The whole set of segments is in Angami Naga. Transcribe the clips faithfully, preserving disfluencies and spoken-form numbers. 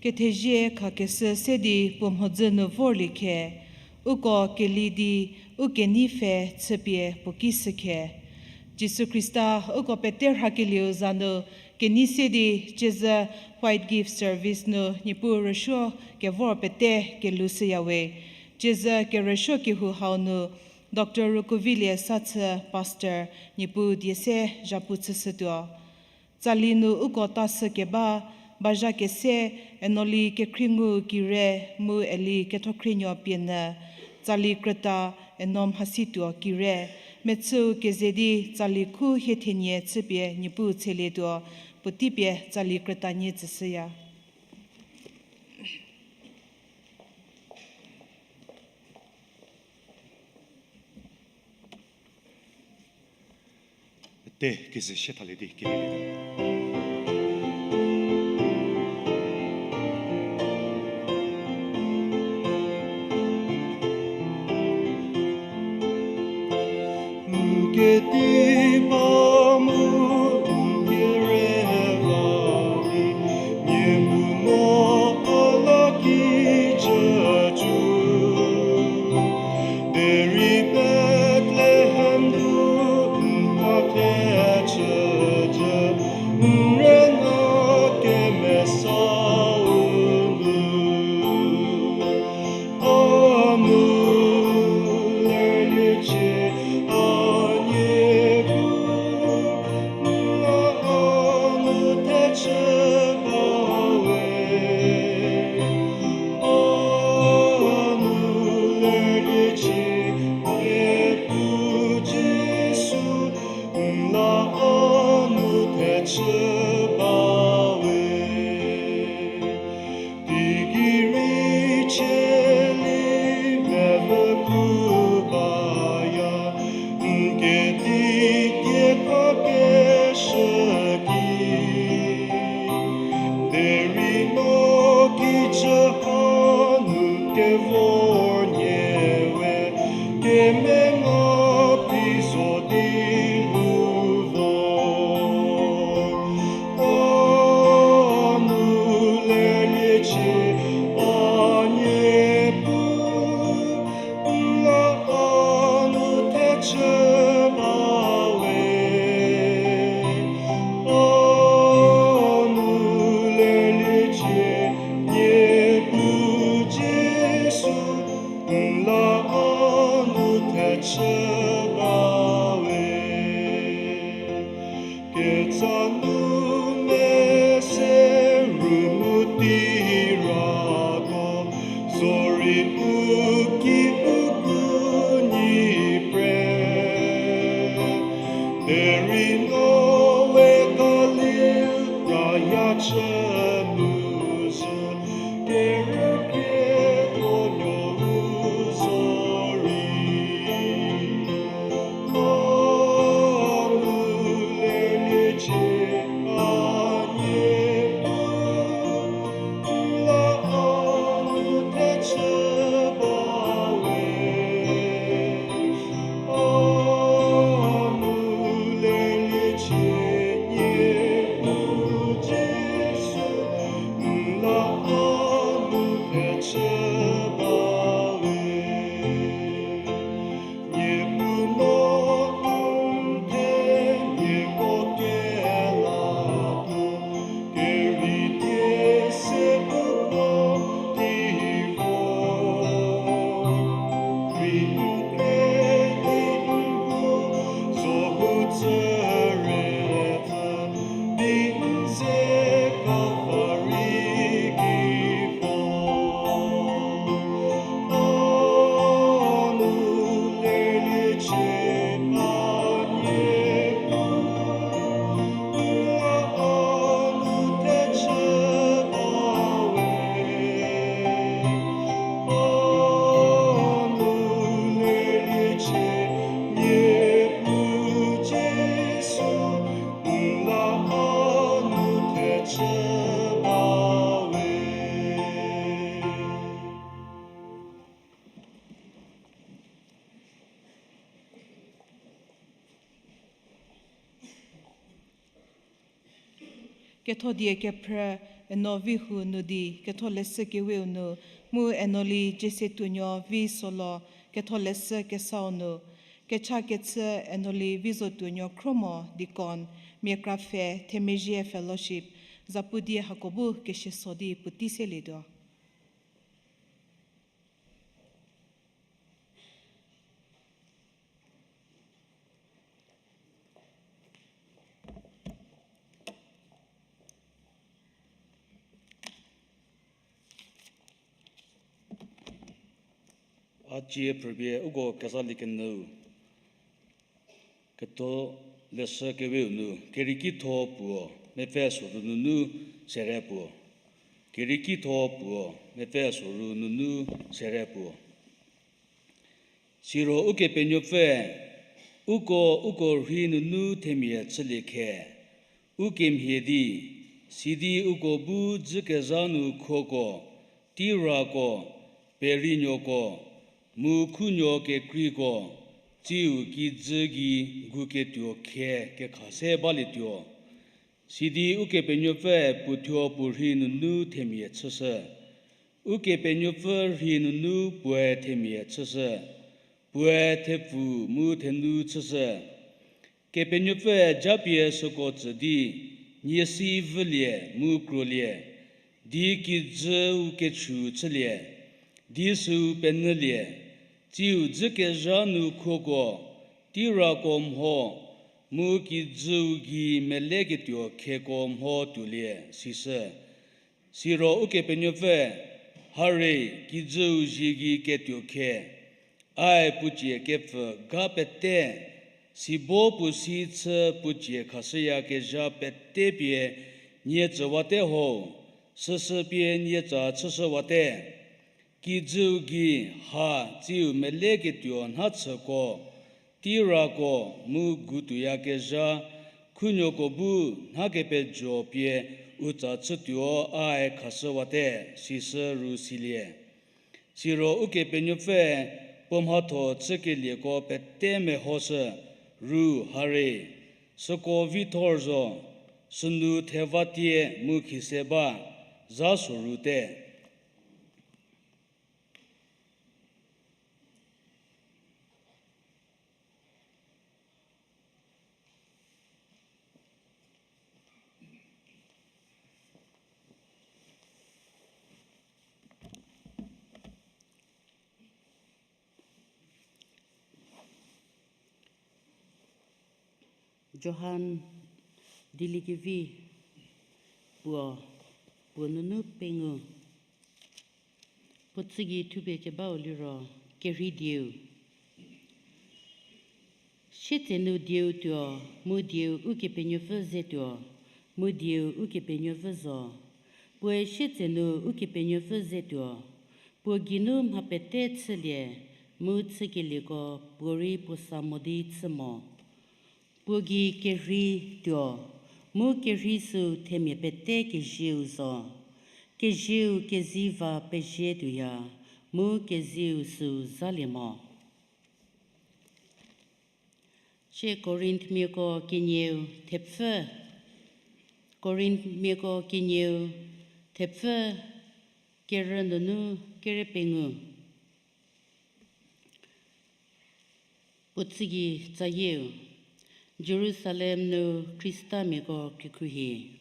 Kethezie khakeshü se di puo mhodzü nu vorlie khe, uko keli di u kenei pfhe chüpie puo ki shükhe. Jisu Khrista uko pete rhakelieu za nu kenei se di ciezü White Gift Service nu Niepuu rüsuo kevor pete kelou shüyawe. Ciezü kerüsuo kehou hau nu Doctor Rukuvilie Sachü, Pastor, Niepuu die se zhapu chüshütuo. Tsali nu uko ta shükeba, bazha kese, Enoli Kekhriengu Kire, mu Eli Kethokhrienyo Pienyü, tsali krüta, Eno Mhasituo Kire, mechüu keze di tsali khu hie thenie chüpie Niepuu tshelietuo, puotei pie tsali krüta nie tsüshüya. Te kezü sie thalie di kelielietuo. N kedi ba mu n kere la di, nie mu mo a la kijü cü. Derei Bethlehem nu n mha thechü cü, n rüna kemesau nu. A nu lerliecie, a nie pu, n la a nu thechü bawe. A nu lerliecie, Niepuu Jisu, n la a nu thechü bawe. Teigei rei cheli mevü pu baya, n kedi kekakeshü ki. Derei no kijü hanu kevor nie we, kemenga phi zo di lu vo. A nu lerliecie, a nie pu, n la a nu thechü bawe. A nu lerliecie, Niepuu Jisu, n la a nu thechü bawe. Ketsa nu mese ru mu tei rako, zorei u ki u gu nyi pre. Derei no we Galil raya chü nu zhü, kerükrie tuonuo u zorei. A nu lerliecie, a nie pu, n la a nu thechü bawe. A nu lerliecie, Niepuu Jisu, n la a nu thechü bawe. Niepuu no n thenieko kelatuo, kerei die se u puo di vo. Rei n kre di n bu zo hu tsüre tha, di n ze kava rei gei vo. A nu lerliecie, a nie pu, n la a nu thechü bawe. A nu lerliecie, Niepuu Jisu, n la a nu thechü bawe. Kethodie kephrü, Eno Vihu nu di Ketholeshü Keweu nu, mu Enoli Jese Tuonuo Vi Solo Ketholeshü Kesau nu, kecha kechü Enoli Vizotuonuo Khromo Deacon, Mia Krapfhe Themezhie Fellowship, zapu di hako bu kesieso di puotei selietuo. A cie phrüpie uko kezaliekenyüu. Ketholeshü Keweu nu, Kerieki tho puo, mepfü soru nunu sere puo. Kerieki tho puo, mepfü soru nunu sere puo. Siro Ukepenuopfü, uko, uko rhei nunu themia chülie khe, u kemhie di, sidi uko bu dzükezha nu khoko, teirako, perinuoko, mu khunuo kekreiko, tsiu kijü gei nguketuo khe kekha se balietuo. Sidi Ukepenuopfü puothuo puo rhei nunu themia chüshü. Ukepenuopfü rhei nunu puoe themia chüshü. Puoe thepfu mu thenu chüshü. Kepenuopfü japie süko tsü di, nie si vülie mu krolie, di kijüu kechu chülie, di süu penyülie, tsiu dzükezha nu khoko, teirako mho, mu kijüu gei meleketuo kheko mho tuolie, sishü. Siro Ukepenuopfü, hare, kijüu zie gei ketuo khe, ae puo cie kepfü ga pete, sibo puo si chü puo cie khashüyakezha pete pie nie tsüwate ho, süsü pie nie tsa chüshüwate. Kijüu gei ha tsiu meleketuo nhachüko, teirako mu gutuoyakezha, khunuoko bu nha kepejo pie u tsa chütuo ae khashüwate, sishü ru silie. Siro Ukepenuopfü puo mhatho chükelieko pete mehoshü, ru hare, süko vi thor zo, sünu thevatie mu khise ba, za sorute. Johan Dieliekevi puo, puo nunu pengou. Puo tsügei thupie kebau liro, kerhei dieu. Sietsenu dieu tuo, mu dieu Ukepenuopfü ze tuo, mu dieu Ukepenuopfü zo. Puoe sietsenu Ukepenuopfü ze tuo, puo geinu mha pete chülie, mu chükelieko puorei puo sa mo di chü mo. Puo gei kerhei tuo, mu kerhei süu themia pete kezieu zo. Kezieu keziva pezie tuoya, mu kezieu süu zalie mo. Sie Korinthmiako kenieu thepfü, Korinthmiako kenieu thepfü kerü nunu kere pengou. Puo tsügei tsayieu, Jerusalem nu Khristamiako kikruhie.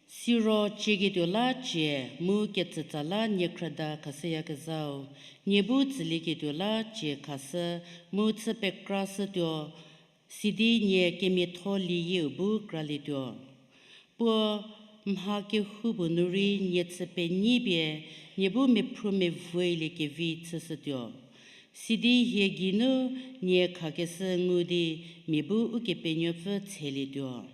Siro cieketuo la cie mu ketsütsa la niekhrüda khashüyakezhau, nie bu tsülieketuo la cie khashü mu chü pekrashütuo, sidi nie kemiatho lieyieu bu kralietuo. Puo mha kehoupuo nu rei nie chü penyi pie, nie bu miaphruo mevuolie kevi chüshütuo. Sidi hie geinu nie khakeshü ngu di mia bu Ukepenuopfü tshelietuo.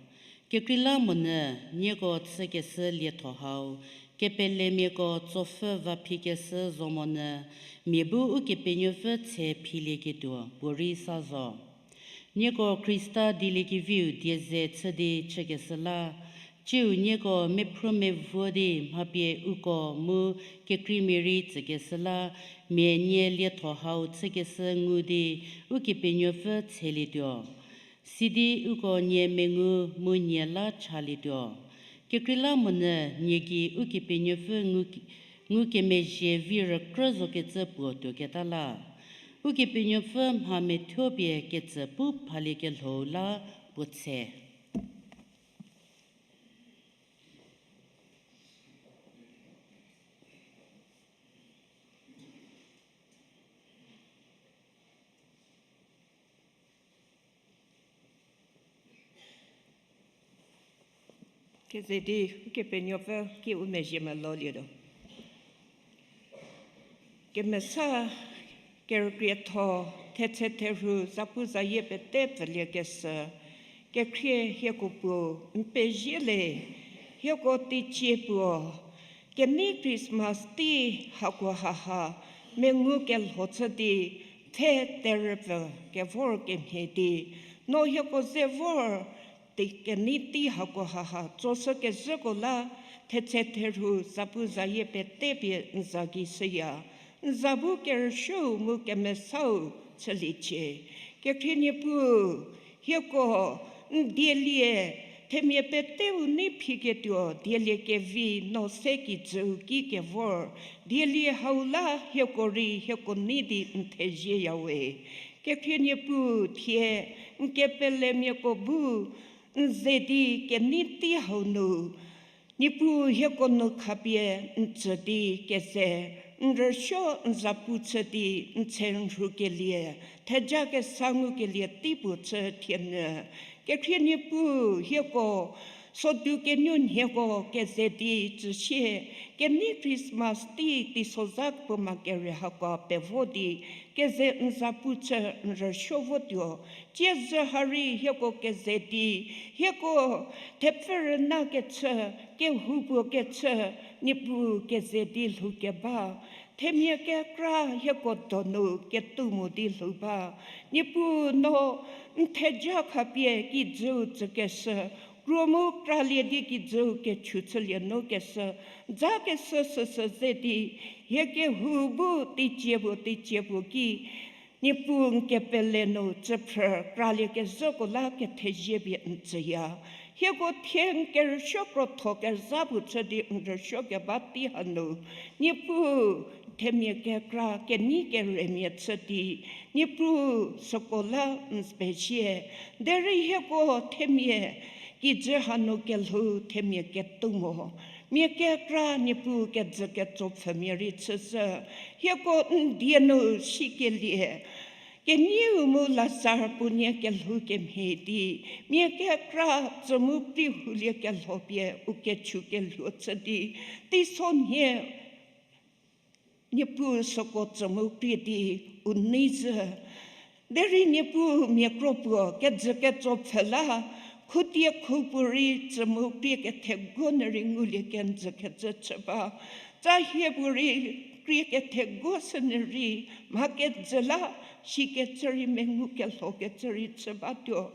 Kekreilamonyü nieko chükeshü lietho hau, kepelemiako tsopfhü va phikeshü zomonyü, mia bu Ukepenuopfü tshe philieketuo puorei sa zo. Nieko Khrista Dieliekeviu die ze chü di chükeshü la, ciu nieko miaphruo mevuo di mha pie uko mu kekreimia rei tsükeshü la, mia nie lietho hau chükeshü ngu di Ukepenuopfü tshelietuo. Sidi uko nie mengu mu nie la chalietuo. Kekreilamonyü nie gei Ukepenuopfü ngu, ngukemezhie vi rükrü zokecü puo tuoketa la, Ukepenuopfü mha methuo pie ketsü pu phaliekelhou la puo tse. Keze di Ukepenuopfü ki u mezhie melolietuo. Kemesa kerükrietho, thetse therhu, zapu zayie pete pfüliekeshü, kekhrie hieko puo n pezie le, hieko teicie puo, kenei Christmas tei hako haha, mengu kelho chü di, pfhe terüpfü kevor kemhie di, no hieko ze vor, tei kenei tei hako haha tsoshü kezhüko la, thetse therhu zapu zayie pete pie n za gei shüya. N za bu kerüsuou mu kemesau chüliecie. Kekhrie Niepuu, hieko n dielie, themia pete u nei phiketuo dielie kevi no se kijüu ki kevor, dielie hau la hieko rei hieko nei di n thezieyawe. Kekhrie Niepuu thie, n kepelemiako bu, n ze di kenei tei hau nu, Niepuu hieko nu khapie n tsü di keze, n rüsuo n zapu chü di n tse n rhukelie, theja kesa ngukelie tei puo chü thienyü. Kekhrie Niepuu hieko, sodu kenu nhieko keze di tsüsie, kenei Christmas tei teisozha puo ma kere hako pevo di, keze n zapu chü n rüsuo votuo, tsiezhü ha rei hieko keze di, hieko thepfü rüna kechü, kehoupuo kechü, Niepuu keze di lhou keba. Themia kekra hieko donu ketou mo di lhou ba. Niepuu no n theja khapie kijüu tsükeshü, kro mu kralie di kijüu kechu chülie nu keshü, za keshü süsü ze di, hie kehou bu teicie puo teicie puo ki, Niepuu n kepele nu tsüphrü kralie kezhüko la kethezie pie n tsüya. Hieko thie n kerüsuo krotho kezha puo chü di n rüsuo keba tei hanu, Niepuu themia kekra kenei keremia chü di, Niepuu süko la n pezie. Derei hieko themia kijü hanu kelhou themia ketou mo. Mia kekra Niepuu kejü ketsopfhümia rei chüzhü. Hieko n die nu sikelie, kenieu mu Lazar puonie kelhou kemhie di, mia kekra tsü mu prei hulie kelho pie u kechu kelhuo chü di, teisonhie Niepuu süko tsü mu prei di u nei zhü. Derei Niepuu mia kro puo kejü ketsopfhü la, khutie khu puorei tsü mu krie ketheguo nu rei ngulie kenjü kecü chü ba. Tsa hie puorei krie ketheguo sü nu rei mha kejü la, sikecü rei mengu kelho kecü rei chü batuo.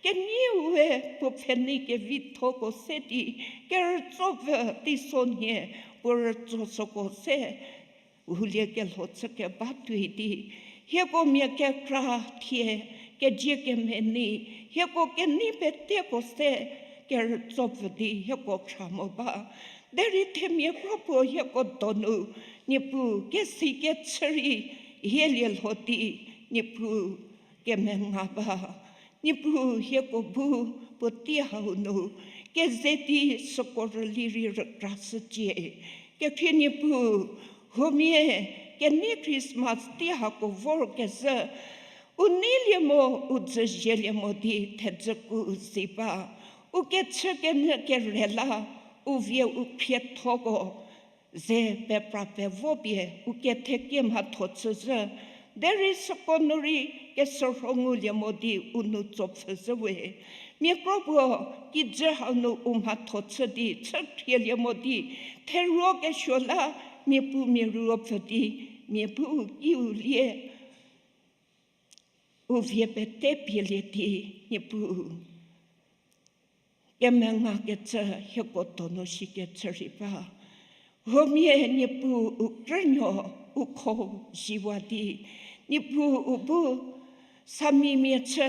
Kenieu we puo pfhenei kevithoko se di, kerütsopfü teisonhie puo rütso süko se hulie kelho chü keba tuoi di, hieko mia kekra thie kezie kemenei, hieko kenei peteko se kerütsopfü di hieko kha mo ba. Derei themia kro puo hieko donu, Niepuu kesi kechü rei hielie lho di, Niepuu kemenga ba. Niepuu hieko bu puotei hau nu keze di süko rüli rei rükrashücie. Kekhrie Niepuu, huomia kenei Christmas tei hako vor kezhü, u neilie mo, u dzüzielie mo di thedzüku u zi ba. U kechü kenyü kere la, u vie u khriethoko ze pepra pevo pie u kethekie mhatho chüzhü, derei süko nu rei kesürho ngulie mo di u nou tsopfhüzhü we. Mia kro puo kijü hau nu u mhatho chü di chüthrielie mo di, theruo kesuo la mia puo mia ruopfü di, mia bu u ki u lie u vie pete pielie di, Niepuu kemengakecü hieko donu sikecü rei ba. Huomia Niepuu u krünuo u kho ziwa di, Niepuu u bu samimia chü,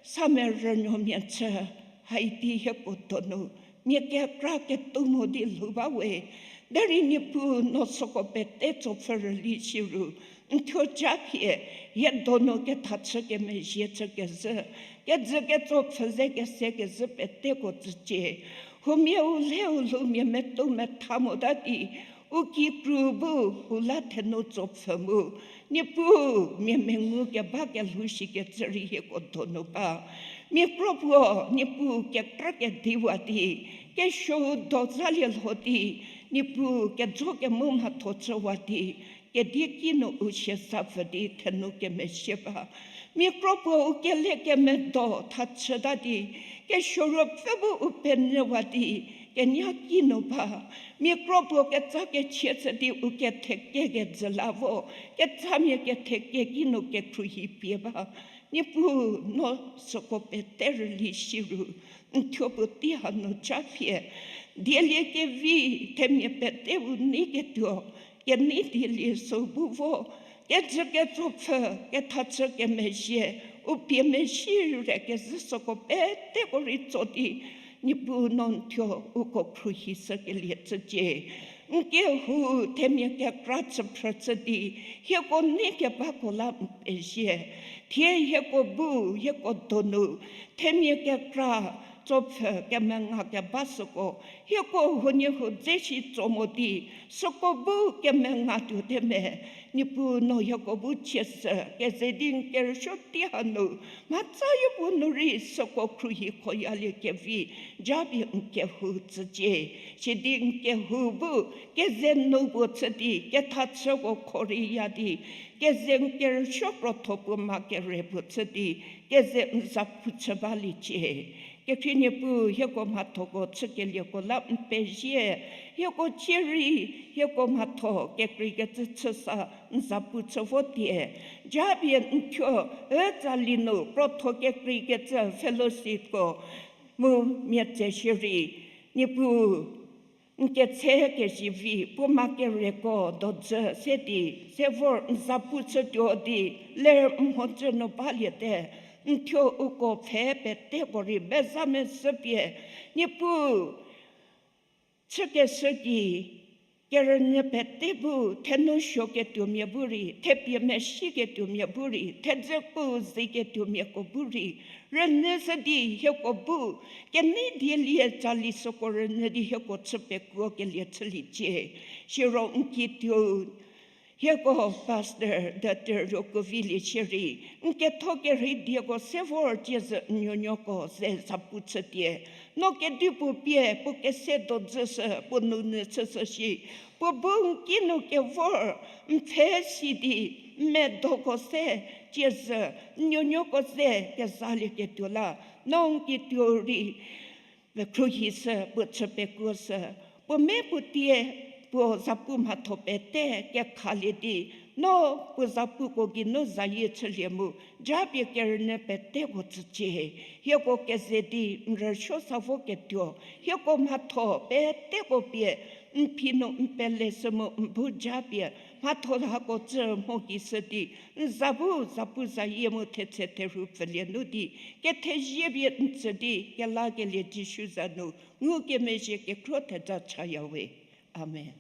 samerünuomia chü, haidi hieko donu mia kekra ketuo mo di lhou ba we. Derei Niepuu no süko pete tsopfü rüli shieru, n thuo ja phie, hie donu kethachü kemezhie chü kezhü, kejü ketsopfü ze kese kezhü peteko tsücie. Huomia u lhe u lhou mia metuo metha mota di, u kikru bu u la thenu tsopfü mu, Niepuu mia mengu keba kelhou shikecü rei hieko donu ba. Mia kro puo, Niepuu kekra kediwa di, kesuou do zalie lho di, Niepuu kejo kemu mhatho chüwa di, kedie kinu u sieza pfü di thenu kemezhie ba. Mia kro puo u kele kemedo thachüta di, kesuo ruopfü bu u penyüwa di, kenya kinu ba. Mia kro puo ketsa kechie chü di u ketheke kejü la vo, ketsamia ketheke kinu kekhruohi pie ba. Niepuu no süko pete rüli shieru, n thuo puotei hanu ja phie, dielie kevi themia pete u nei ketuo, kenei dielie sü bu vo, kejü ketsopfü, kethachü kemezhie, u pie mezhie re kezhü süko peteko rei tso di, Niepuu no n thuo uko khruohi shükelie chücie. N kehou themia kekra chüphrü chü di, hieko nei kebako la n pezie. Thie hieko bu, hieko donu, themia kekra tsopfü kemenga keba süko, hieko huoniehuo dze shi tso mo di, süko bu kemenga tuote me. Niepuu no hieko bu chiesü, keze di n kerüsuo tei hanu, mhatsa yopuo nu rei süko khruohi khoyalie kevi, japie n kehou tsücie. Sidi n kehou bu, keze nu puo chü di, kethachüko kho rei ya di, keze n kerüsuo krotho puo ma kere puo chü di, keze n zapu chü baliecie. Kekhrie Niepuu hieko mhathoko chükelieko la n pezie, hieko cie rei, hieko mhatho kekreikecü chüsa n zapu chü vo tie. Japie n thuo, ütsali nu krotho kekreikecü fellowshipko mu mia tse shierei, Niepuu n ketse kezivi, puo ma kereko dodzü se di, se vor n zapu chütuo di, ler n mhodzü nu baliete, n thuo uko pfhe peteko rei meza mezhü pie, Niepuu, chükeshü ki, kerünyü pete bu, thenu suo ketuomia bu rei, thepie mesi ketuomia bu rei, thedzü pu zi ketuomiako bu rei, rünyü se di hieko bu, kenei dielie tsali süko rünyü di hieko chü pekuokelie chüliecie. Siro n kituo, hieko Pastor Doctor Rokovilie shierei, n ketho kerhei dieko se vor tsiezü n nuonuoko ze zapu chütie. No kedipuo pie puo kese dodzü sü puo nounyü chüshü shi, puo bu n kinu kevor n pfhe si di, n medoko se tsiezü n nuonuoko ze kezalieketuo la, no n kituo rei, khruohi sü, puo chü pekuo sü, puo me puo tie, puo zapu mhatho pete kekhalie di, no puo zapuko geinu zayie chülie mu, japie kerünyü peteko tsücie. Hieko keze di n rüsuo sa voketuo, hieko mhatho peteko pie, n phi nu n pele sü mu n bu japie, mhatho hako tsü mho gei sü di, n za bu zapu zayie mu thetse theru pfülie nu di, kethezie pie n tsü di kelakelie Jisu za nu ngukemezhie kekhro theja chaya we. Amen.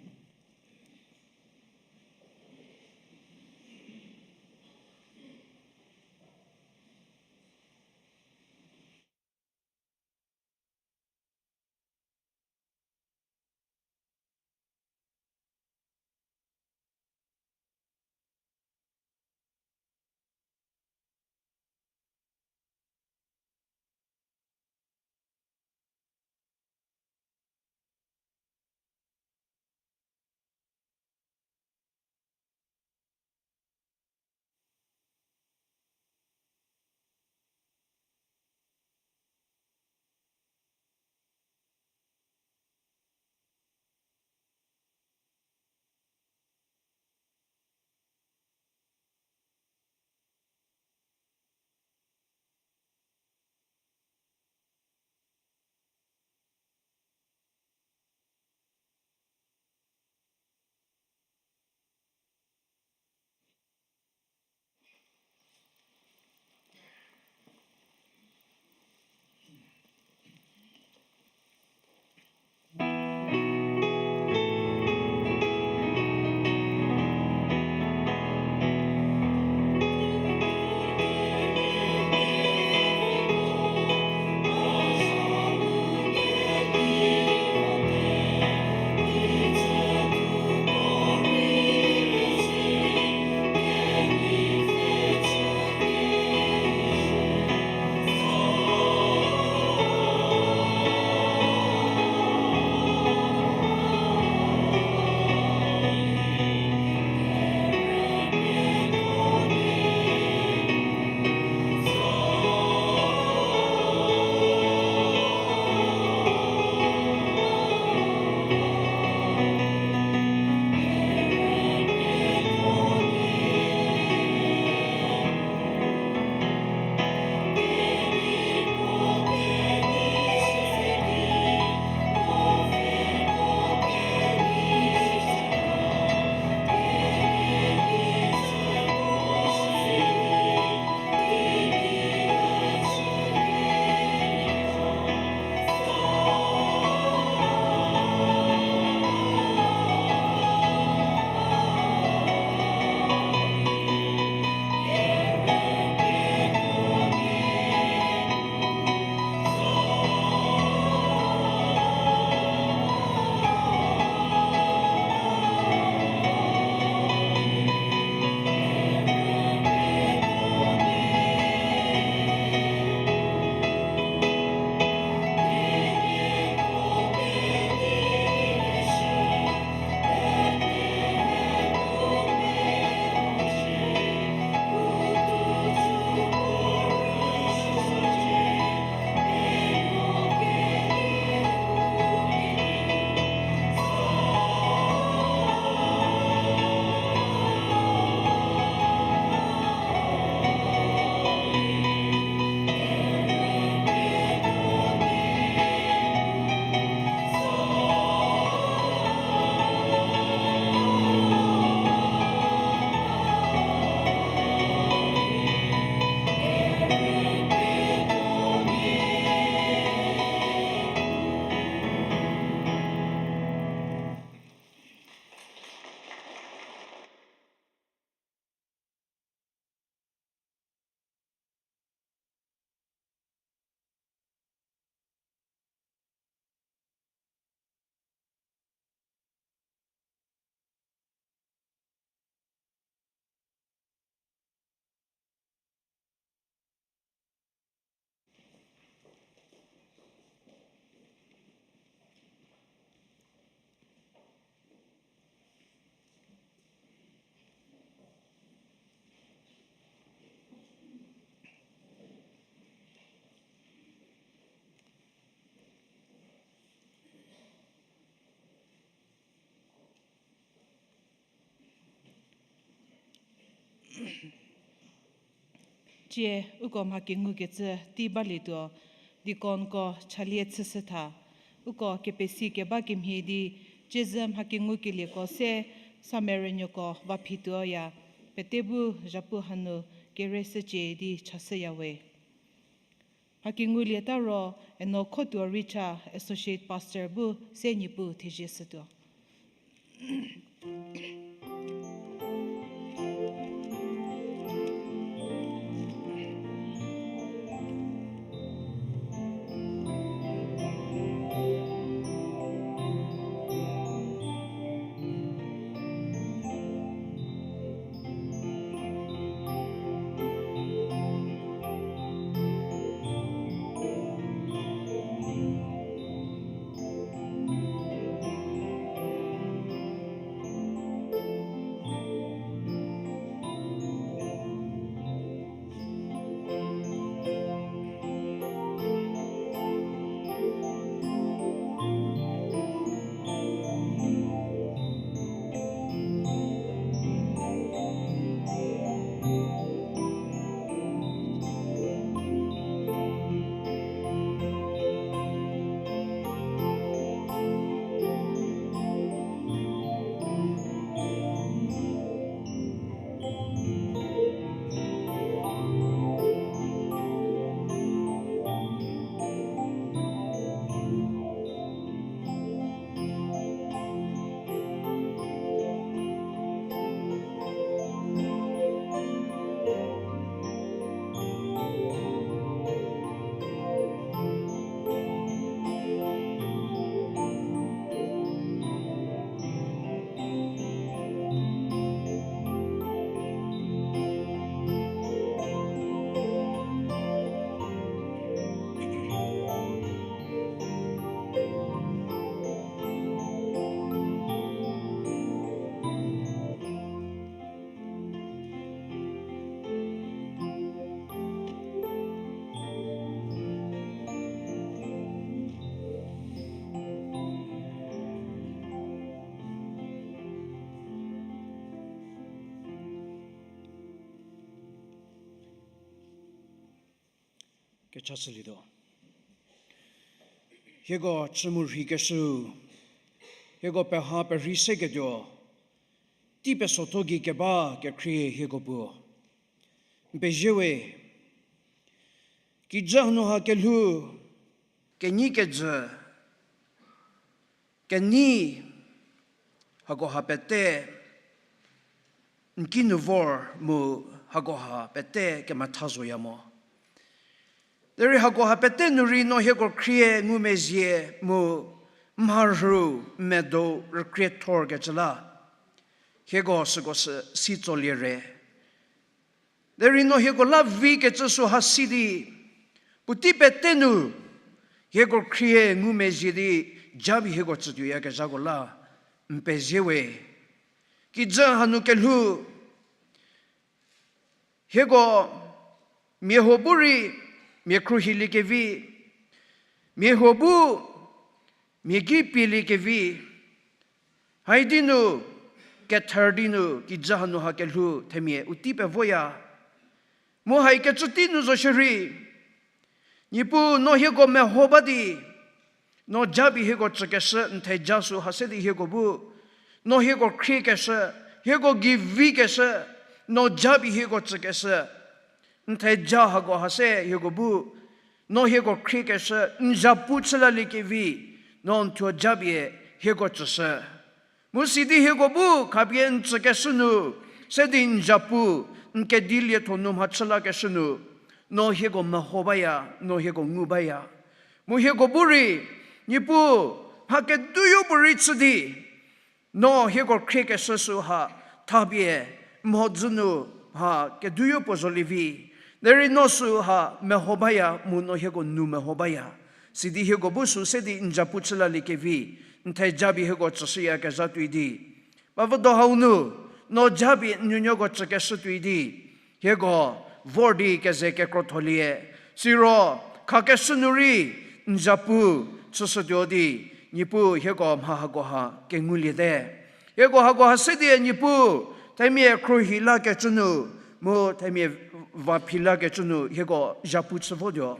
Cie uko mha kengukecü tei balietuo, deaconko chalie chüshütha. Uko kepesi keba kemhie di, ciezü mha kengukelieko se samia rünuoko va phituoya, pete bu zhapu hanu kere shücie di chashüyawe. Mha kengulieta ro, eno Khotuo Richa, Associate Pastor bu se Niepuu thezie shütuo. Kechachülietuo. Hieko chü mu rheikeshü, hieko peha perhei seketuo, tei pesotho gei keba kekhrie hieko puo. N pezie we, kijü hanu ha kelhou, kenyi kejü, kenei, hakoha pete n kinu vor mu hakoha pete kematha zoya mo. Derei hakoha pete nu rei no hieko khrie ngumezhie mu mharhü medo rükriethorkecü la, hieko süko sü si tsolie re. Derei no hieko la vikecü sü ha si di, puotei pete nu hieko khrie ngumezhie di, japie hieko tsütuoyakezhako la n pezie we. Kijü hanu kelhou, hieko mia huo bu rei mia khruohiliekevi, mia huo bu mia ki pieliekevi, haidi nu kether di nu kijü hanu ha kelhou themia u tei pevoya. Mu haikecü tei nu zo shierei, Niepuu no hieko meho ba di, no japie hieko tsükeshü n theja sü ha se di hieko bu, no hieko khriekeshü, hieko gei vikeshü, no japie hieko tsükeshü n theja hako ha se hieko bu, no hieko khriekeshü n zapu chülaliekevi, no n thuo japie hieko tsüshü. Mu sidi hieko bu khapie n tsükeshü nu, se di n zapu, n kedi lietho nu mha chülakeshü nu, no hieko meho baya, no hieko ngu baya. Mu hieko bu rei, Niepuu, mha keduoyo puo rei chü di, no hieko khriekeshü sü ha thapie mhodzü nu mha keduoyo puo zolievi. Derei no sü ha meho baya mu no hieko nu meho baya. Sidi hieko bu sü se di n zapu chülaliekevi, n theja pie hieko tsüshüyakezha tuoi di, bavüdo hau nu, no japie n nuonuoko tsükeshü tuoi di, hieko vor di keze kekrotholie. Siro, khakeshü nu rei n zapu chüshütuo di, Niepuu hieko mha hakoha kenguliete. Hieko hakoha se di Niepuu, themia khruohi lakecü nu, Mu themia va philakecü nu hieko zhapu chü votuo.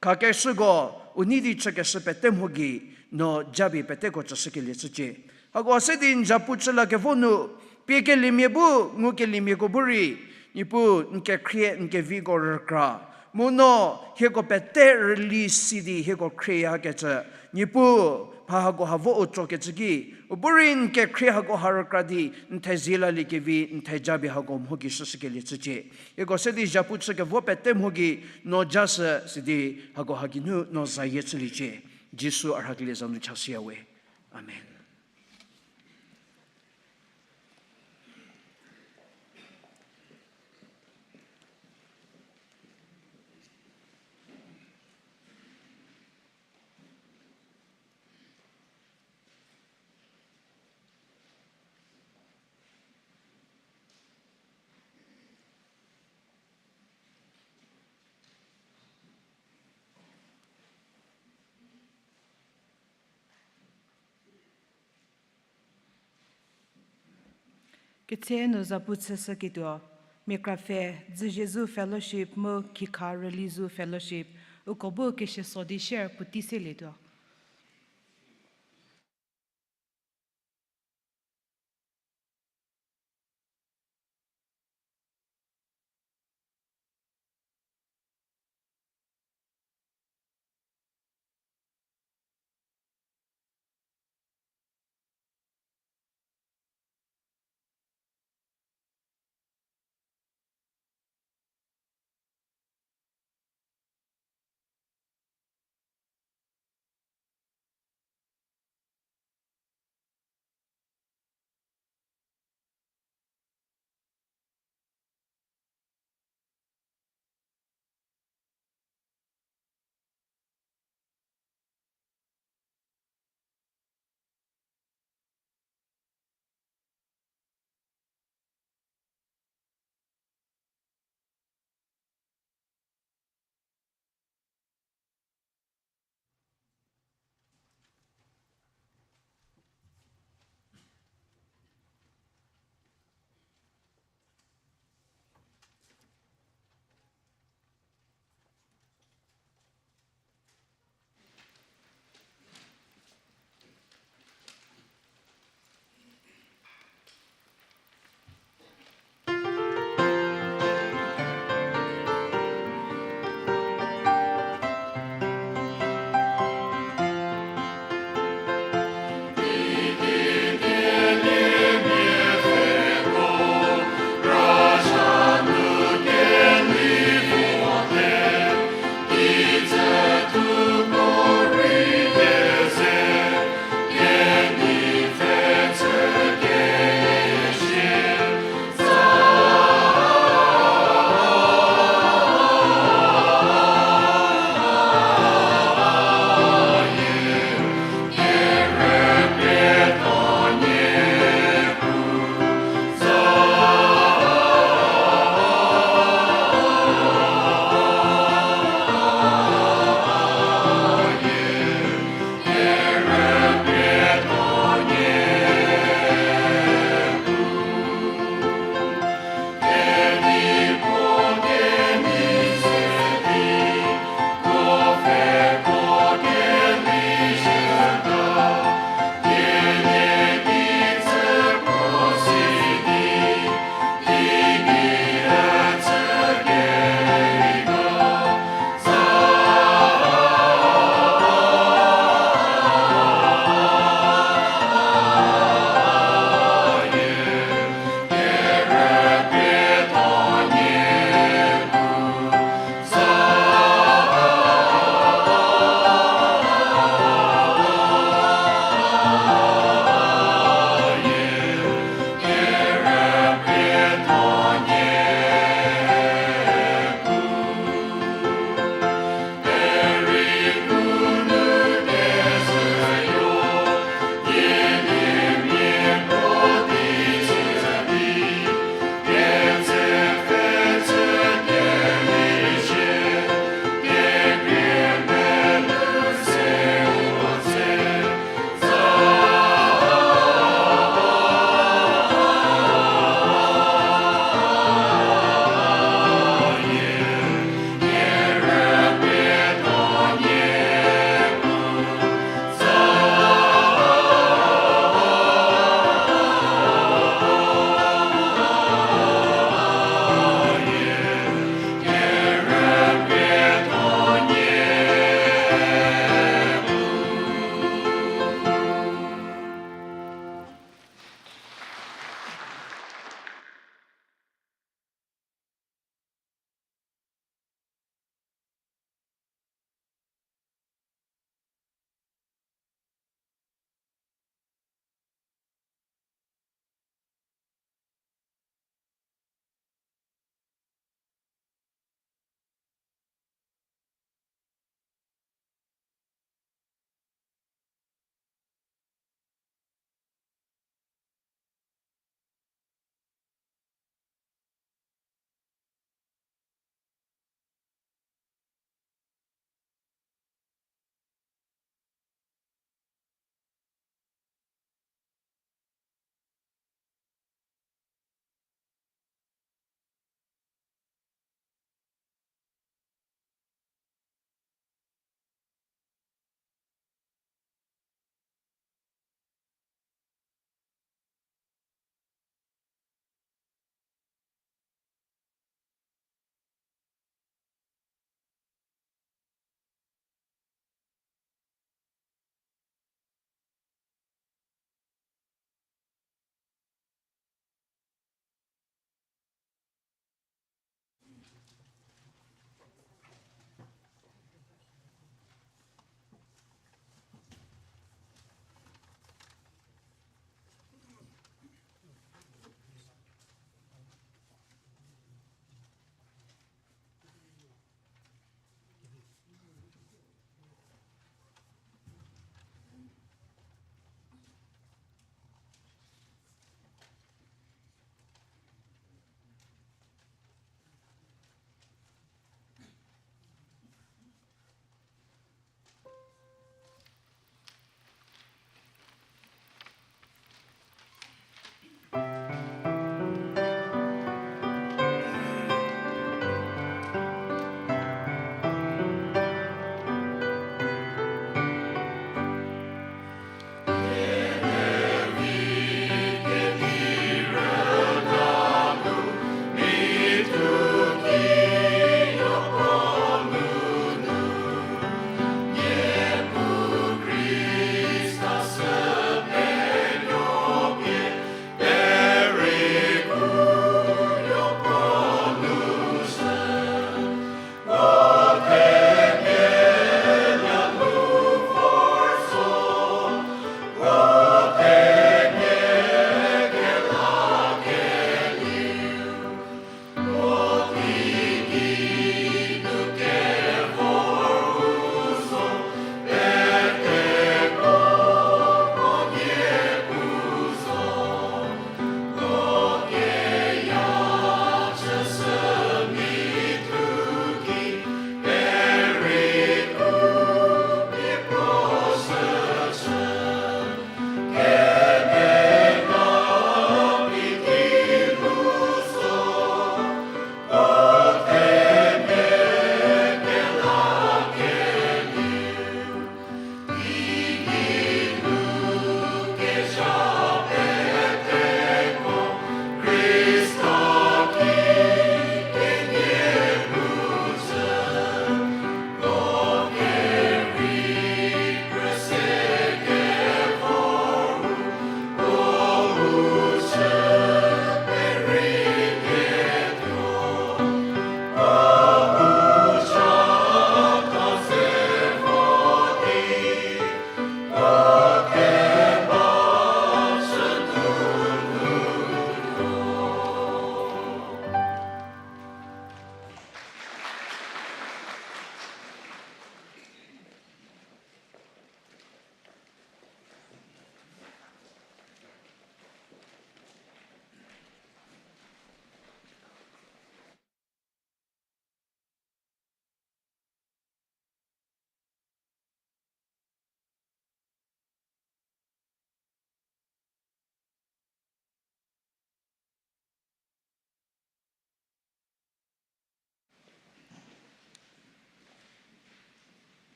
Khakeshüko, u nei di chükeshü pete mho gei, no japie peteko chüshükelie chücie. Hako se di n zhapu chü lakevo nu, piekeliemia bu, ngukeliemiako bu rei, Niepuu n kekhrie n keviko rükra. Mu no, hieko pete rüli si di hieko khrieyakecü. Niepuu, mha hako ha vo u tsokecü ki, u bu rei n kekhrie hako ha rükra di, n thezie laliekevi, n thejapie hako mho gei shüshükelie chücie. Hieko se di zhapu chükevo pete mho gei, no jashü sidi hako ha geinu no zayie chüliecie. Jisu a rhakelie za nu chashüya we. Amen. Ketse nu zapu chüshüketuo, mia kra pfhe, Dzüzie Zu Fellowship mu Khikha Rüli Zu Fellowship, uko bu kesieso di share puotei selietuo.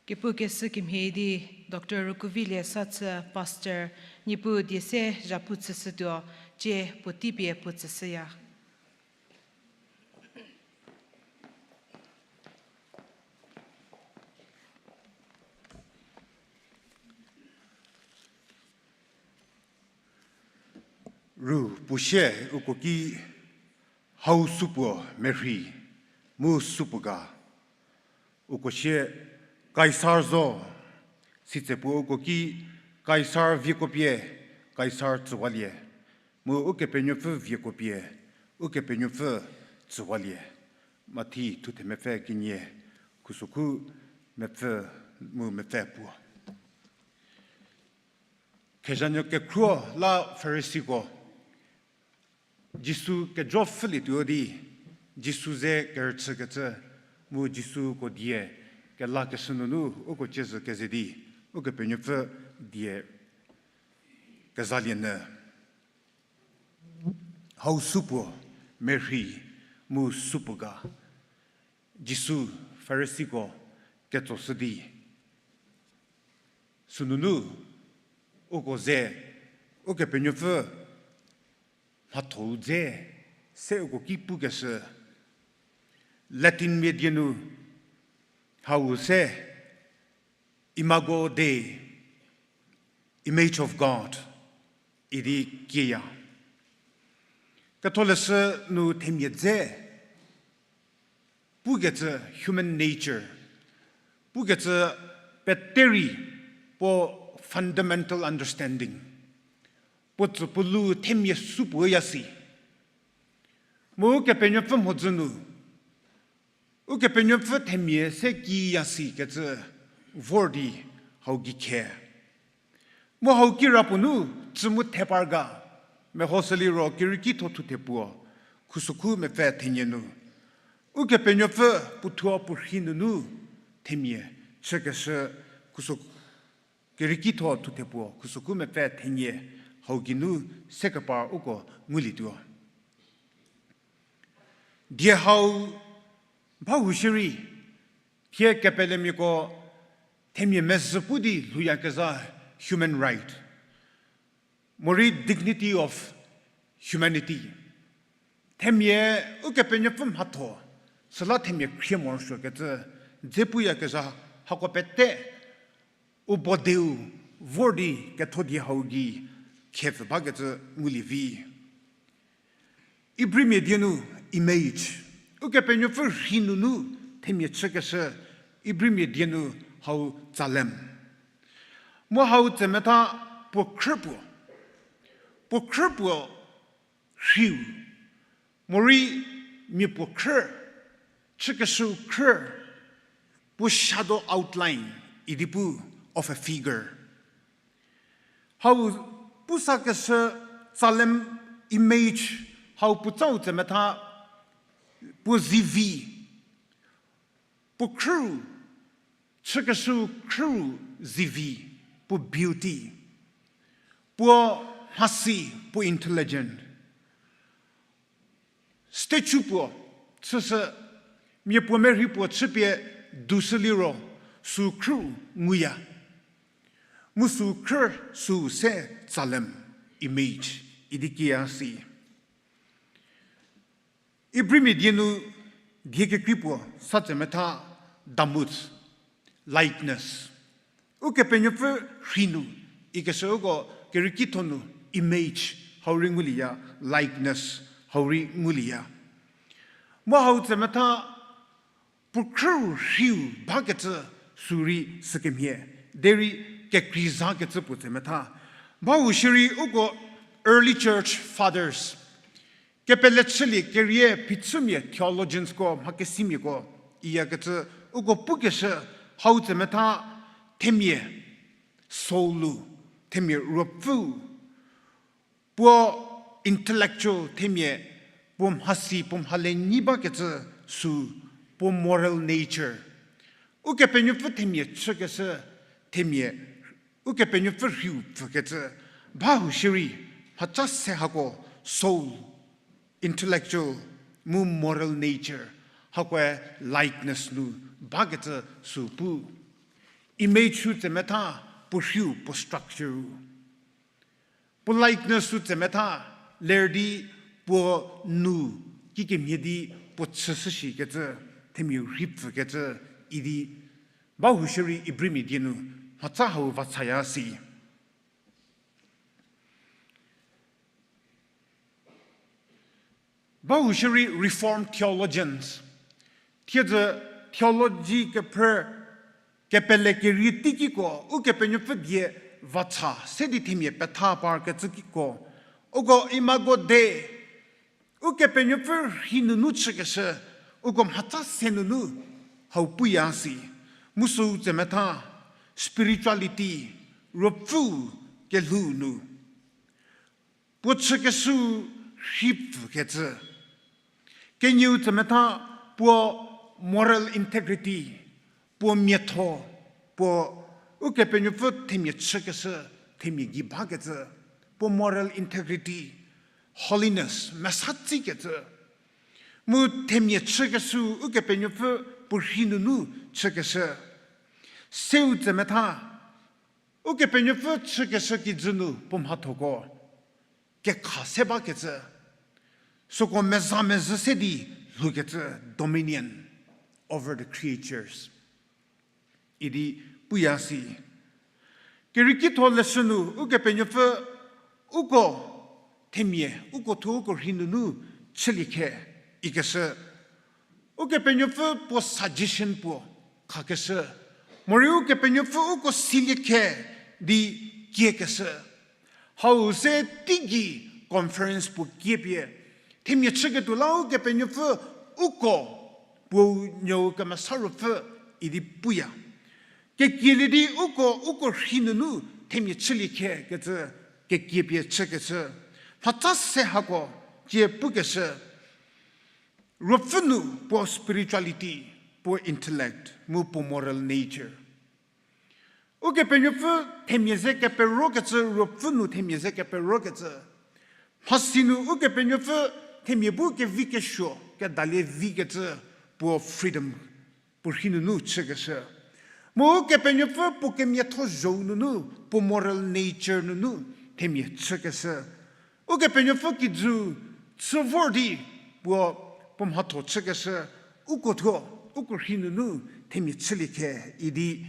Kepukeshü kemhie di Doctor Rukuvilie Sathü, Pastor, Niepuu die se zhapu tsüshütuo, cie puotei pie puo tsüshüya. Ru puo sie uko ki, hau supuo merhi, mu supuo ga. Uko sie Kaisar zo, sitse puo uko ki, Kaisar vieko pie Kaisar tsüwalie, mu Ukepenuopfü vieko pie Ukepenuopfü tsüwalie. Mathi thuthe mepfü kenie, khusokhu mepfü mu mepfü puo. Khezhanuo kekhruo la Farisiko Jisu kejo pfhülietuo di, Jisu ze kerüchükecü, mu Jisu uko die kelakeshü nunu uko ciezü keze di, Ukepenuopfü die kezalienyü. Hau supuo merhi mu supuo ga. Jisu Farisiko ketsoshü di, sünunu uko ze Ukepenuopfü mhathou dze se uko ki pukeshü. Latin mia die nu hau se Imago Dei, image of God idi kieya. Ketholeshü nu themia dze pukecü human nature, pukecü pete rei puo fundamental understanding, puo tsü puo lu themia supuoya si. Mu Ukepenuopfü mhodzü nu, Ukepenuopfü themia se kiya sikecü vor di hau gei khe. Mu hau kirapuo nu tsü mu thepar ga, mehoshü liro Kerieki thuo thuthe puo, khusokhu mepfü thenie nu. Ukepenuopfü puothuo puo rhi nunu themia chükeshü, khuso- Kerieki thuo thuthe puo, khusokhu mepfü thenie hau geinu se kepar uko ngulietuo. Die hau bahou shierei, thie kepelemiako themia mezhü pu di lhouyakezha human right, morei dignity of humanity. Themia Ukepenuopfü mhatho, süla themia khrie morosuokecü dze puyakezha hako pete u bodeu vor di ketho die hau gei khepfü bakecü ngulie vi. Ibrimia die nu image, Ukepenuopfü rhi nunu themia chükeshü, Ibrimia die nu hau tsalem. Mu hau tsemetha puo khrü puo, puo khrü puo rhiu, morei mia puo khrü, chükeshüu khrü, puo shadow outline idi pu of a figure. Hau pusakeshü tsalem image, hau puotsau tsemetha puo zivi, puo khrüu, chükeshüu khrüu zivi, puo beauty, puo mhasi, puo intelligent. Statue puo chüshü, mia puo merhi puo chüpie dushü liro, süu khrüu nguya. Mu süu khrü, süu se tsalem, image, idi kiya si. Ibrimia die nu die kekrei puo sa tsemetha damut, likeness. Ukepenuopfü rhi nu, ikeshü uko Kerieki thuo nu image hau rei ngulieya, likeness hau rei ngulieya. Mu hau tsemetha puo khrüu rhiu bakecü süu rei sükemhie, derei kekreizakecü puo tsemetha. Bahou shierei uko early church fathers, kepele chülie kerie phichümia theologiansko mhakesimiako iyakecü uko pukeshü hau tsemetha themia soul-u, themia ruopfüu, puo intellectual themia, puo mhasi puo mhale nyi bakecü süu, puo moral nature. Ukepenuopfü themia chükeshü, themia, Ukepenuopfü rhiu pfükecü, bahou shierei, mhaca se hako soul, intellectual, mu moral nature, hakoe likeness nu bakecü süu pu. image-u tsemetha, puo rhiu puo structure-u. Puo likeness-u tsemetha, ler di puo nu kikemhie di puo chüshü shikecü, themia rhipfükecü idi, bahou shierei Ibrimia die nu mhatsa hau va chaya si. Bahou shierei Reformed theologians, thiedzü theology kephrü kepele kerie teikiko, Ukepenuopfü die vacha se di themia petha parkecü kiko, uko imago Dei, Ukepenuopfü rhi nunu chükeshü, uko mhatsa se nunu hau puya si, mu süu tsemetha, spirituality, ruopfü kelhou nu puo chükeshü rhipfükecü. Kenieu tsemetha puo moral integrity, puo miatho, puo Ukepenuopfü themia chükeshü, themia gei bakecü, puo moral integrity, holiness, mesa tsikecü. Mu themia chükeshü Ukepenuopfü puo rhi nunu chükeshü. Seu tsemetha, Ukepenuopfü chükeshü kijü nu puo mhathoko kekha se bakecü, süko meza mezhü se di lhoukecü, dominion over the creatures idi puya si. Kerieki tho leshü nu Ukepenuopfü uko themia, uko thuo uko rhi nunu chülie khe ikeshü. Ukepenuopfü puo suggestion puo khakeshü, morei Ukepenuopfü uko silie khe di kiekeshü. Hau se teigei conference puo kiepie, themia chüketuo la Ukepenuopfü uko puo nuou Kemesa Ruopfü idi puya. Kekielie di uko, uko rhi nunu themia chülie khe kecü, kekiepie chükeshü. Mhatsa se hako tie pukeshü. Ruopfü nu puo spirituality, puo intellect, mu puo moral nature. Ukepenuopfü themia ze keperokecü, ruopfü nu themia ze keperokecü. Mhasi nu Ukepenuopfü themia bu kevi kesuo, kedalie vikecü, puo freedom, puo rhi nunu chükeshü. Mu Ukepenuopfü puo kemiatho zhou nunu, puo moral nature nunu themia chükeshü. Ukepenuopfü kijü chü vor di puo, puo mhatho chükeshü, uko thuo, uko rhi nunu themia chülie khe idi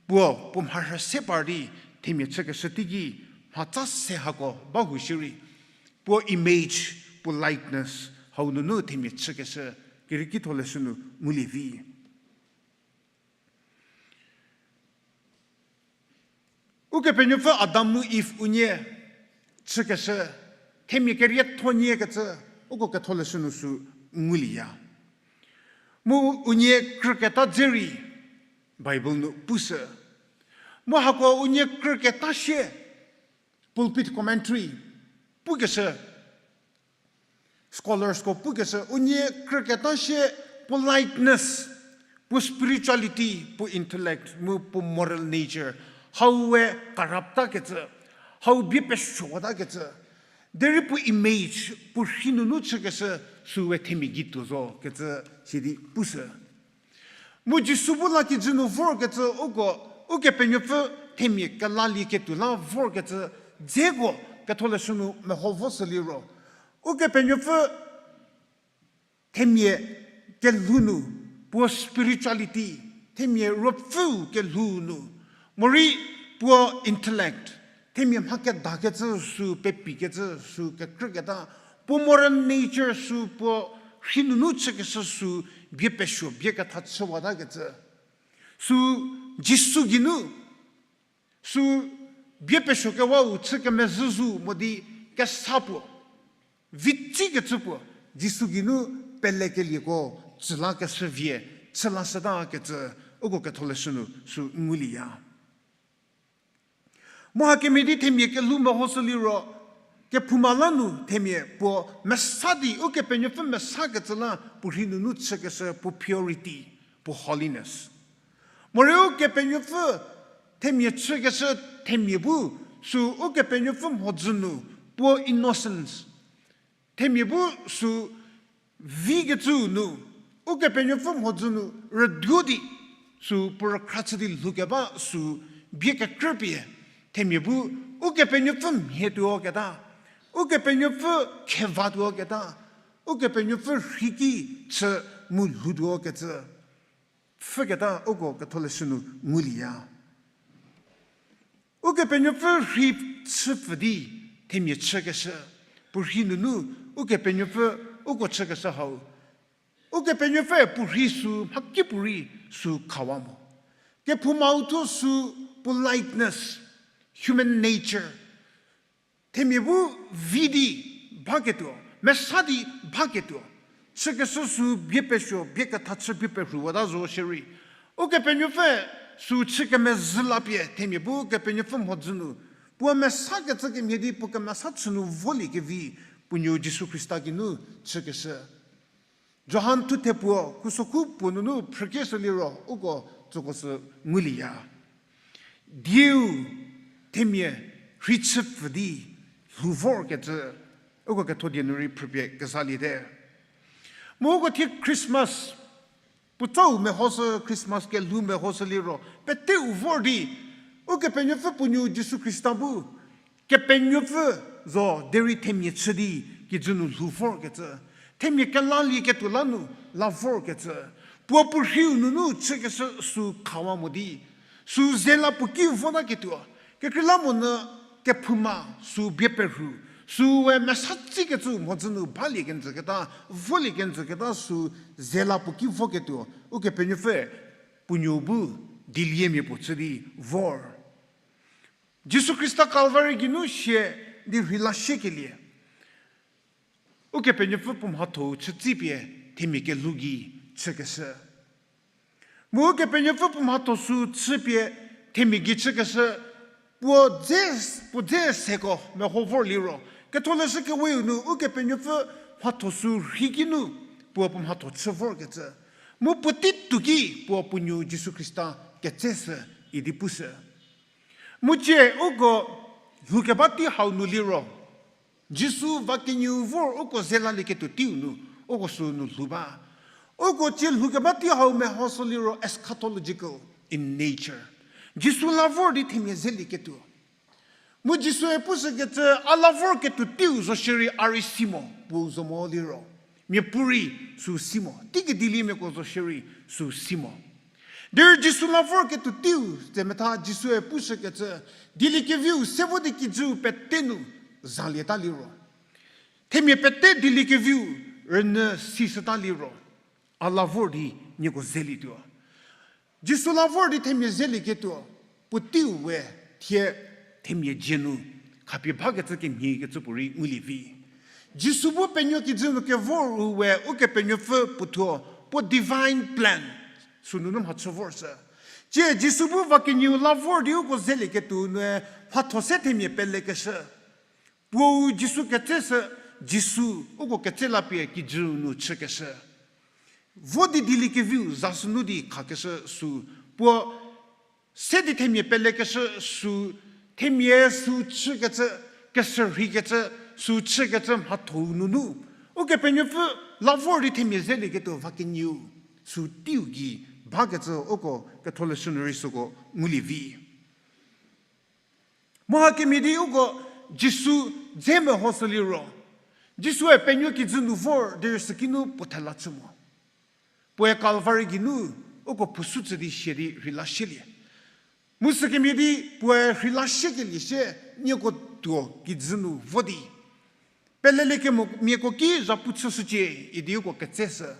puo, puo mharhü se par di themia chükeshü teiki mhatsa se hako bahou shierei, puo image, puo likeness hau nunu themia chükeshü, kerieki tho leshü nu ngulie vi. Ukepenuopfü Adam mu Iv unie chükeshü, themia kerietho nie kecü, uko ketholeshü nu sü ngulieya. Mu unie krüketa dze rei Bible nu pushü. Mu hako unie krüketa sie pulpit commentary pukeshü, scholarsko pukeshü, unie krüketa sie politeness, puo spirituality, puo intellect, mu puo moral nature, hau we corrupt takecü, hau bie pesuotakecü, derei puo image, puo rhi nunu chükeshü, sü we themia gei tuo zo kecü sidi pushü. Mu Jisu bu la kijü nu vorkecü uko, Ukepenuopfü themia kelalieketuo la vorkecü, dzeko ketholeshü nu meho vo süliro, Ukepenuopfü themia kelhou nu, puo spirituality, themia ruopfüu kelhou nu, morei puo intellect, themia mha kedakecü sü, pepikecü sü, kekrüketa, puo moral nature sü, puo rhi nunu chükeshü sü, bie pesuo, bie ketha chüwatakecü sü, Jisu geinu sü, bie pesuo kewau chü kemezhü zo mo di kesa puo, vitsikecü puo, Jisu geinu pelekelieko tsülakeshü vie, chülashütakecü, uko ketholeshü nu sü ngulieya. Mu hakemhie di themia kelhou mehoshü liro, kephouma la nu themia puo mesa di, Ukepenuopfü mesakecü la puo rhi nunu chükeshü puo purity, puo holiness. Morei Ukepenuopfü themia chükeshü themia bu sü Ukepenuopfü mhodzü nu puo innocence. Themia bu sü vikecü nu, Ukepenuopfü mhodzü nu rüduo di, Sü puo rükhra chü di lhoukeba sü bie kekrüpie, themia bu Ukepenuopfü mhie tuo keta, Ukepenuopfü kheva tuo keta, Ukepenuopfü rhei ki chü mu lhou tuo kecü pfhüketa uko ketholeshü nu ngulieya. Ukepenuopfü rhei chüpfü di themia chükeshü, puo rhei nunu Ukepenuopfü uko chükeshü hau. Ukepenuopfü puo rhei sü mhakipuorei sü khawa mo. Kephoumau thuo sü politeness, human nature, themia bu vi di baketuo, mesa di baketuo, chükeshü sü bie pesuo, bie ketha chü bie perhuwata zo shierei, Ukepenuopfü sü chü kemezhü lapie themia bu Ukepenuopfü mhodzü nu puo mesa kecü kemhie di puo kemesa chü nu volie kevi puo nuo Jisu Khrista geinu chükeshü. Johan thuthe puo, khusokhu puo nunu phrükieshü liro uko tsüko sü ngulieya. Dieu themia rhei chüpfü di lhou vorkecü, uko ketho die nu rei phrüpie kezaliete. Mu uko thie Christmas puotsau mehoshü, Christmas kelhou mehoshü liro peteu vor di Ukepenuopfü puo nuo Jisu Khrista bu Kepenuopfü zo derei themia chü di kijü nu lhou vorkecü, themia kelalieketuo la nu la vorkecü, puo puo rheiu nunu chükeshü sü khawa mo di, sü ze la puo ki votaketuo, kekreilamonyü kephouma sü bie perhu, süe mesa tsikecü mhodzü nu balie kenjüketa, volie kenjüketa sü ze la puo ki voketuo, Ukepenuopfü puo nuo bu dieliemia puo chü di vor. Jisu Khrista Kalvari geinu sie di rheila shiekelie, Ukepenuopfü puo mhatho-u chütsipie themia kelhou gei chükeshü. Mu Ukepenuopfü puo mhatho sü chüpie themia gei chükeshü, puo dze, puo dze seko meho vor liro, ketholeshü keweu nu Ukepenuopfü mhatho sü rhei ki nu puo puo mhatho chü vorkecü, mu puotei tuo ki puo puo nuo Jisu Khrista ketseshü idi pushü. Mu tsie uko lhoukeba tei hau nu liro, Jisu va kenieu vor uko ze lalieketuo teiu nu, uko sü nu lhou ba. Uko tsie lhoukeba tei hau mehoshü liro eschatological in nature. Jisu la vor di themia zelieketuo. Mu Jisue pushükecü, a la vorketuo teiu zo shierei a rei si mo, puo zo mo liro, miapuorei sü si mo, teiki dieliemiako zo shierei sü si mo. Derei Jisu la vorketuo teiu tse metha Jisue pushükecü, dieliekeviu se vo di kijüu pete nu zalieta liro, themia pete dieliekeviu rünyü sishüta liro, a la vor di nieko zelietuo. Jisu la vor di themia zelieketuo, puoteiu we thie themia dzie nu khapie bakecü kemhiekecü puorei ngulie vi. Jisu bu penuo kijü nu kevor-u we Ukepenuopfü puothuo, puo divine plan sünunu mhachü vorshü. Tsie Jisu bu va kenieu la vor di uko zelieketuo nue mhatho se themia pelekeshü. Puou Jisu ketseshü, Jisu uko ketse lapie kijüu nu chükeshü. Vo di dieliekeviu za sünu di khakeshü sü, puo se di themia pelekeshü sü, themia sü chükecü, keshürheikecü, sü chükecü mhatho-u nunu, Ukepenuopfü la vor di themia zelieketuo va kenieu sü teiu gei bakecü uko ketholeshü nu rei süko ngulie vi. Mu hakemhie di uko Jisu dze mehoshü liro, Jisue penuo kijü nu vor derei süki nu puo thela chü mo. Puoe Kalvari geinu uko phusu tsü di sia di rheila shielie. Mu sükemhie di puoe rheila shiekelie sie nieko tuo kijü nu vo di, peleliekemomiako ki zhapu chüshücie idi uko ketseshü.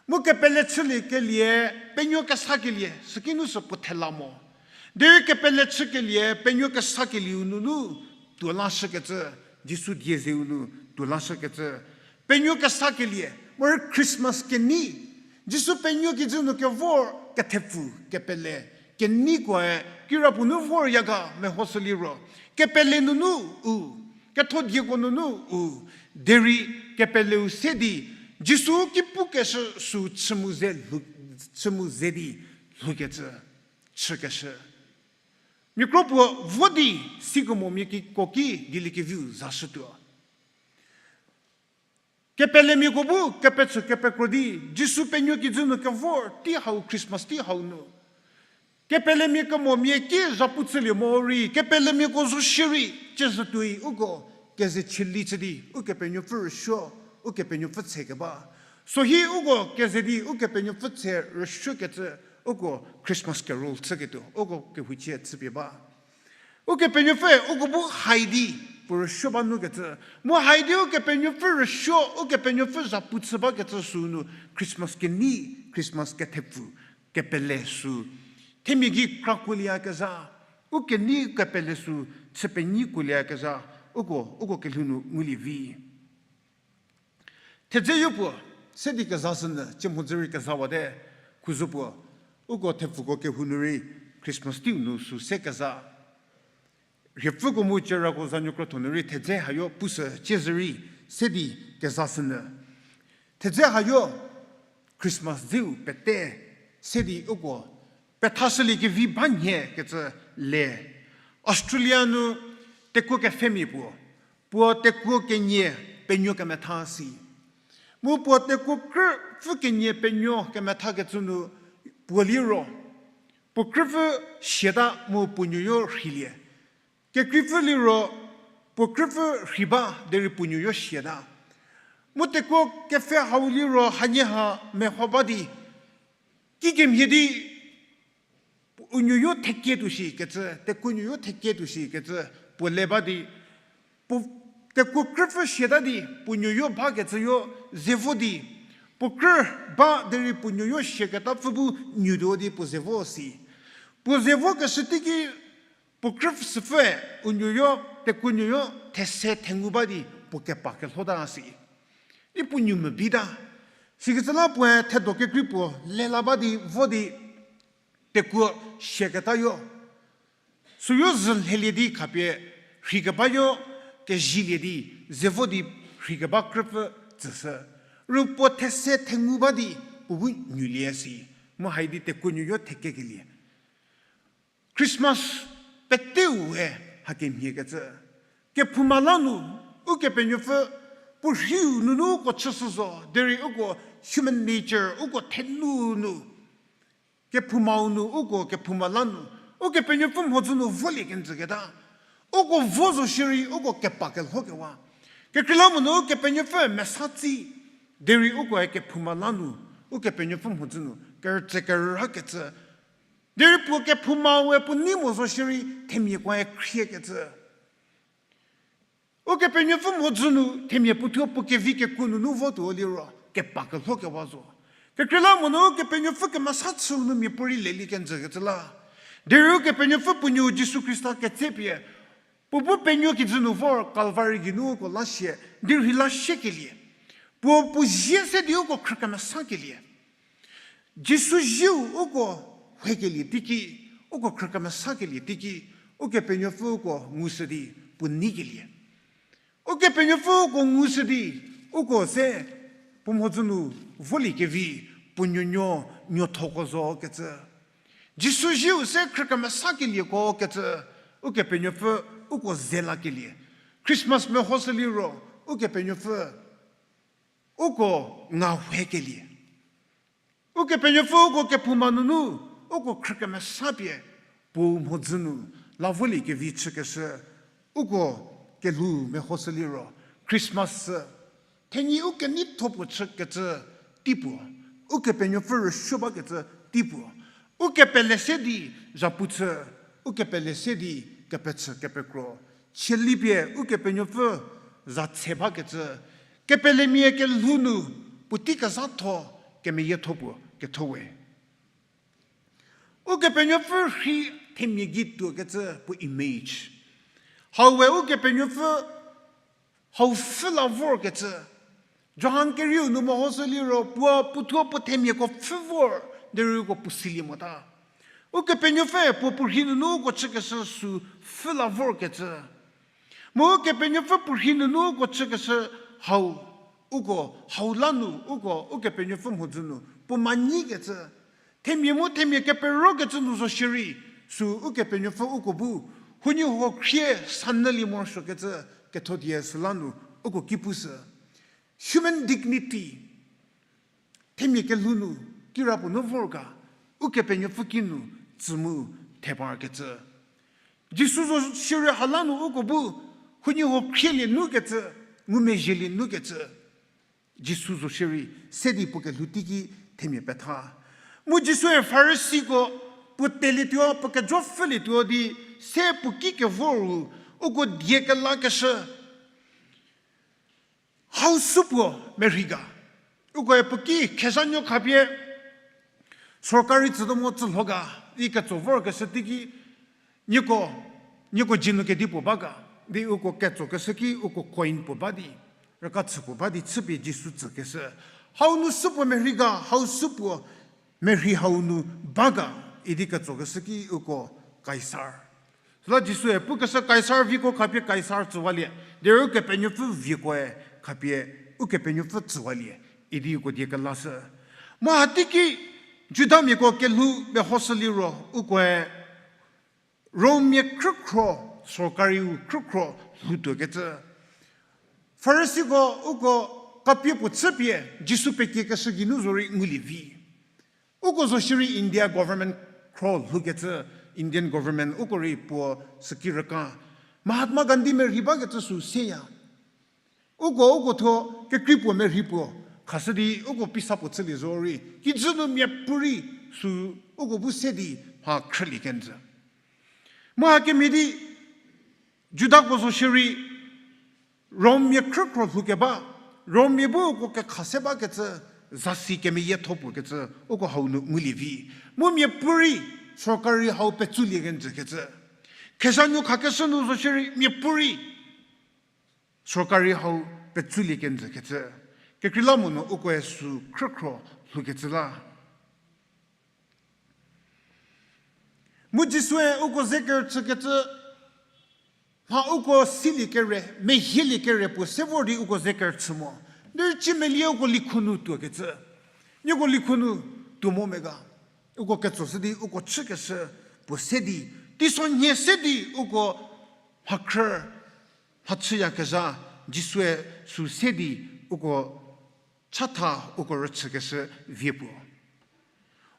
Mu kepele chüliekelie, penuo kesakelie süki nu sü puo thela mo. Derei kepele chükelie penuo kesakelieu nunu tuo lashükecü, Jisu die zeu nu tuo lashükecü, penuo kesakelie, morei Christmas kenei, Jisu penuo kijü nu kevor kethepfu kepele, keneikoe kirapuo nu vor ya ga mehoshü liro, kepele nunu u, ketho dieko nunu u, derei kepeleu se di, Jisu ki pukeshü sü chü mu ze lhou, chü mu ze di lhoukecü, chükeshü. Mia kro puo vo di sikemomia kiko ki dieliekeviu zashütuo. Kepelemiako bu kepechü kepekro di, Jisu penuo kijü nu kevor tei hau Christmas tei hau nu. Kepelemia kemomia ki zhapu chülie mo rei, kepelemiako zo shierei, ciezhü tuoi uko keze chülie chü di, Ukepenuopfü rüsuo, Ukepenuopfü tse keba. Sohi uko keze di Ukepenuopfü tse rüsuokecü, uko Christmas carol chüketuo uko kehouchie chüpie ba. Ukepenuopfü uko bu hai di puo rüsuo ba nukecü. Mu hai di Ukepenuopfü rüsuo, Ukepenuopfü zhapu chü bakecü sünu Christmas kenei, Christmas kethepfu, kepele sü. Themia gei krakuolieyakezha, u kenei kepele sü, chü penyi kuolieyakezha, uko, uko kelhou nu ngulie vi. Thedze yopuo, se di kezashünyü, cie mhodzü rei kezawate, khuzo puo, uko thepfuko kehou nu rei, Christmas teiu nu sü se keza. Rhiepfüko mu cierako zanuo krotho nu rei thedze hayo pushü ciezhü rei, se di kezashünyü. Thedze hayo Christmas dzeu pete, se di uko pethashüliekevi ba nhie kecü le. Australia nu tekuo kepfhemia puo, puo tekuo kenie penuo kemetha si. Mu puo tekuo krüpfü kenie penuo kemethakecü nu puo liro, puo krüpfü siata mu puo nuoyo rheilie. Kekreipfü liro, puo krüpfü rhei ba derei puo nuoyo siata. Mu tekuo kepfhe hau liro hanie ha meho ba di, kikemhie di u nuoyo thekie tuo shi kecü, tekuo nuoyo thekie tuo shi kecü, puo le ba di, puo tekuo krüpfü siata di puo nuoyo bakecüyo ze vo di, puo krü ba derei puo nuoyo siaketapfü bu nuotuo di puo ze vo si. Puo ze vokeshü teiki puo krü süpfüe u nuoyo, tekuo nuoyo these thengu ba di puo kepa kelhota si. Di puo nuo mebita. Sikecü la puoe thedo kekrei puo lela ba di vo di tekuo siaketayo. Süyo zhü lhelie di khapie rheikebayo kezhülie di, ze vo di rheikeba krüpfü tsüshü. Ru puo these thengu ba di puo bu nuolie si. Mu hai di tekuo nuoyo thekekelie. Christmas peteu-e hakemhie kecü. Kephouma la nu, Ukepenuopfü, puo rhiu nunu uko chüshü zo, derei uko human nature, uko thenu nu. Kephoumau nu, uko kephouma la nu, Ukepenuopfü mhodzü nu volie kenjüketa. Uko vo zo shierei, uko kepa kelhokewa. Kekreilamonyü Ukepenuopfü mesa tsi, derei ukoe kephouma la nu, Ukepenuopfü mhodzü nu, kerütse kerükecü. Derei puo kephoumau we puo nei mo zo shierei themiakoe khriekecü. Ukepenuopfü mhodzü nu themia puothuo puo kevi kekuo nunu votuo liro kepa kelhokewa zo. Kekreilamonyü Ukepenuopfü kemesa chüu nu miapuorei lelie kenjükecü la. Derei Ukepenuopfü puo nuou Jisu Khrista ketsepie, puo bu penuo kijü nu vor Kalvari geinu uko la sie, di rhei la siekelie. Puo puo zie se di uko khrü kemesakelie. Jisu zieu uko huekelie teiki, uko khrü kemesakelie teiki, Ukepenuopfü uko ngushü di puo neikelie. Ukepenuopfü uko ngushü di, uko se puo mhodzü nu voliekevi, puo nuonuo nuothoko zo kecü. Jisu zieu se khrü kemesakelieko kecü, Ukepenuopfü uko ze lakelie. Christmas mehoshü liro, Ukepenuopfü uko ngahuekelie. Ukepenuopfü uko kephouma nunu, uko khrü kemesa pie, puo mhodzü nu, la voliekevi chükeshü, uko kelhou mehoshü liro, Christmas sü, thenyi ukeneitho puo chükecü teipuo, Ukepenuopfü rüsuo bakecü teipuo, ukepele se di zhapu chü, ukepele se di kepechü kepekro, chielie pie Ukepenuopfü za tse bakecü, kepelemia kelhou nu puotei kezhatho kemeyietho puo ketho we. Ukepenuopfü rhei themia gei tuokecü puo image. Hau we Ukepenuopfü hau pfhü la vorkecü. Johan kerieu nu mehoshü liro puo puothuo puo themiako pfhü vor, derei uko puo silie mota. Ukepenuopfü puo puo rhei nunu uko chükeshü sü pfhü la vorkecü. Mu Ukepenuopfü puo rhei nunu uko chükeshü hau, uko hau la nu, uko Ukepenuopfü mhodzü nu puo manyikecü. Themia mu themia keperokecü nu zo shierei, sü Ukepenuopfü uko bu, huoniehuo khrie sanyülie morosuokecü, ketho die süla nu, uko ki pushü. Human dignity, themia kelhou nu, kirapuo nu vor ga, Ukepenuopfü kinu tsü mu theparkecü. Jisu zo shierei hala nu uko bu, huoniehuo khrielie nukecü, ngumezhielie nukecü. Jisu zo shierei, se di puo kelhou teiki themia petha. Mu Jisue Farisiko, puo telietuo, puo kejo pfhülietuo di, se puo ki kevor ru, uko die kelakeshü. Hau supuo merhei ga. Ukoe puo ki khezhanuo khapie sorkari tsütuo mo tsülho ga, di ketso vorkeshü teiki, nieko, nieko dzie nu kedipuo ba ga, di uko ketsokeshü ki uko coin puo ba di, rüka chü puo ba di chüpie Jisu tsükeshü. Hau nu supuo merhei ga, hau supuo merhei hau nu ba ga, idi ketsokeshü ki uko Kaisar. Süla Jisue pukeshü Kaisar viko khapie Kaisar tsüwalie, derei Ukepenuopfü vikoe khapie Ukepenuopfü tsüwalie, idi uko die kelashü. Mu hateiki Judamiako kelhou mehoshü liro ukoe Rommia khrükhro, sorkariu khrükhro lhoutuokecü. Farisiko uko kapie puo chüpie Jisu pekiekeshü geinu zorei ngulie vi. Uko zo shierei India government khro lhoukecü, Indian government uko rei puo süki rüka. Mahatma Gandhi merhei bakecü sü seya. Uko, uko thuo kekrei puo merhei puo khashü di uko pisa puo chülie zorei, kijü nu miapuorei sü uko bu se di mha khrülie kenjü. Mu hakemhie di Judako zo shierei Rommia khrükhro lhoukeba, Rommia bu uko kekha se bakecü, zasi kemeyietho puo kecü, uko hau nu ngulie vi. Mu miapuorei sorkari hau petsulie kenjü kecü. Khezhanuo khakeshü nu zo shierei miapuorei sorkari hau petsulie kenjü kecü. Kekreilamonyü ukoe sü khrükhro lhoukecü la. Mu Jisue uko ze kerüchükecü, mha uko silie kere, mehielie kere puo se vor di uko ze kerüchü mo. Derei ciemelie uko likho nu tuokecü. Nieko likho nu tuo mo me ga. Uko ketsoshü di uko chükeshü puo se di, teisonhie se di uko mhakhrü, mhachüyakezha Jisue sü se di uko chatha uko rüchükeshü vie puo.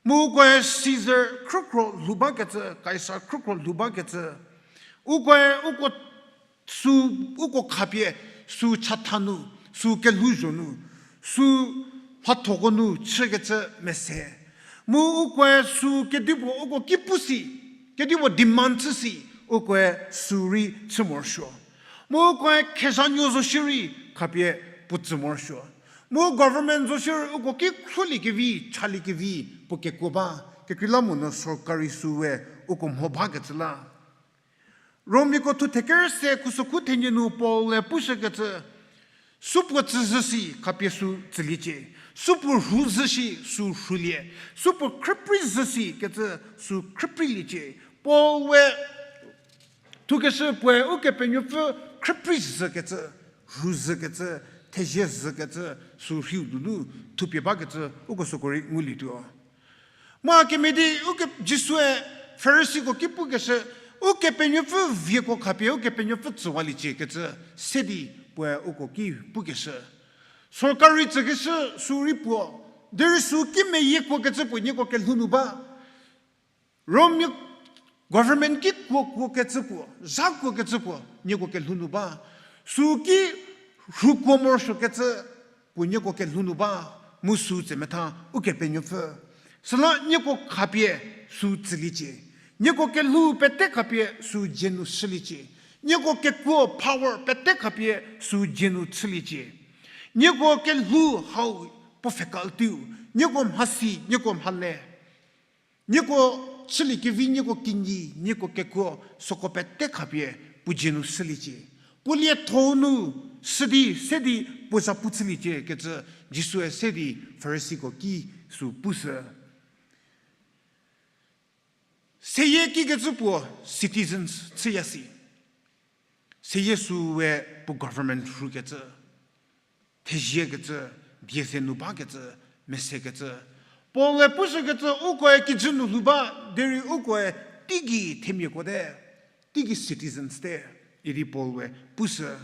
Mu ukoe Caesar khrükhro lhou bakecü, Kaisar khrükhro lhou bakecü. Ukoe uko sü, uko khapie sü chatha nu, sü kelhouzho nu, sü mhathoko nu chükecü mese. Mu ukoe sü kedipuo uko ki pu si, kedipuo demand chü si, ukoe sü rei chü morosuo. Mu ukoe khezhanuo zo shierei khapie puo tsü morosuo. Mu government zo shierei uko ki khroliekevi, chaliekevi puo kekuo ba, kekreilamonyü sorkari süe uko mho bakecü la. Romiako thu theker se khusokhu thenie nu Paul-e pushükecü, supuo tsüzhü si khapie sü tsüliecie, supuo rhuzhü shi sü rhulie, supuo khrüprei zhü si kecü sü khrüpreiliecie. Paul-e thukeshü puoe Ukepenuopfü khrüprei zhükecü, rhuzhükecü, thezie zhükecü, sü rhiu nunu thupie bakecü uko süko rei ngulietuo. Mu kemedi uke Jisue Farisiko ki pukeshü, Ukepenuopfü vieko khapie Ukepenuopfü tsüwaliecie kecü se di puoe uko ki pukeshü. Sorkari tsükeshü sü rei puo, derei sü ki meyiekuokecü puo nieko kelhou nu ba. Rome government ki kuokuokecü puo, zhakuokecü puo nieko kelhou nu ba. Sü ki rhukuo morosuokecü puo nieko kelhou nu ba, mu sü tsemetha Ukepenuopfü. Süla nieko khapie sü tsüliecie. Nieko kelhou pete khapie sü dzie nu shüliecie. Nieko kekuo power pete khapie sü dzie nu chüliecie. Nieko kelhou hau puo faculty-u, nieko mhasi, nieko mhale. Nieko chüliekevi, nieko kinyi, nieko kekuo, süko pete khapie puo dzie nu shüliecie. Puo lietho nu shü di, se di puo za pu chüliecie kecü Jisue se di Farisiko ki sü pushü. Seyie kikecü puo citizens chüya si. Seyie süe puo government rhukecü, theziekecü, die se nu bakecü, mesekecü. Paul-e pushükecü ukoe kijü nu lhou ba, derei ukoe teigei themiako te, teigei citizens te, idi Paul-e pushü.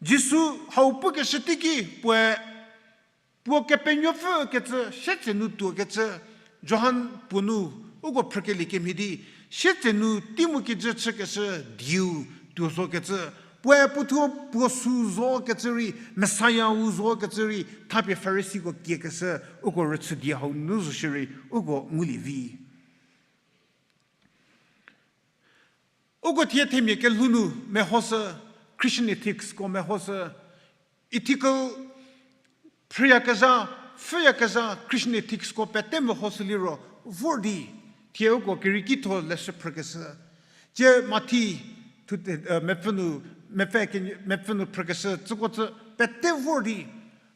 Jisu hau pukeshü teiki puoe, puo Kepenuopfü kecü, sietsenu tuo kecü, Johan puo nu, uko phrükelie kemhie di, sietsenu tei mu kijü chükeshü dieu tuo zo kecü, puoe puothuo puo sü zo kecü rei, Messiah-u zo kecü rei, thapie Farisiko kiekeshü, uko rüchü die hau nu zo shierei, uko ngulie vi. Uko thie themia kelhou nu mehoshü, Christian ethicsko mehoshü, ethical phrüyakezha, pfhüyakezha Christian ethicsko pete mehoshü liro, vor di, thie uko kerieki tho leshü phrükeshü. Tie Mathi, thu-, eh, mepfü nu, mepfü ke-, mepfü nu phrükeshü, tsüko tsü pete vor di,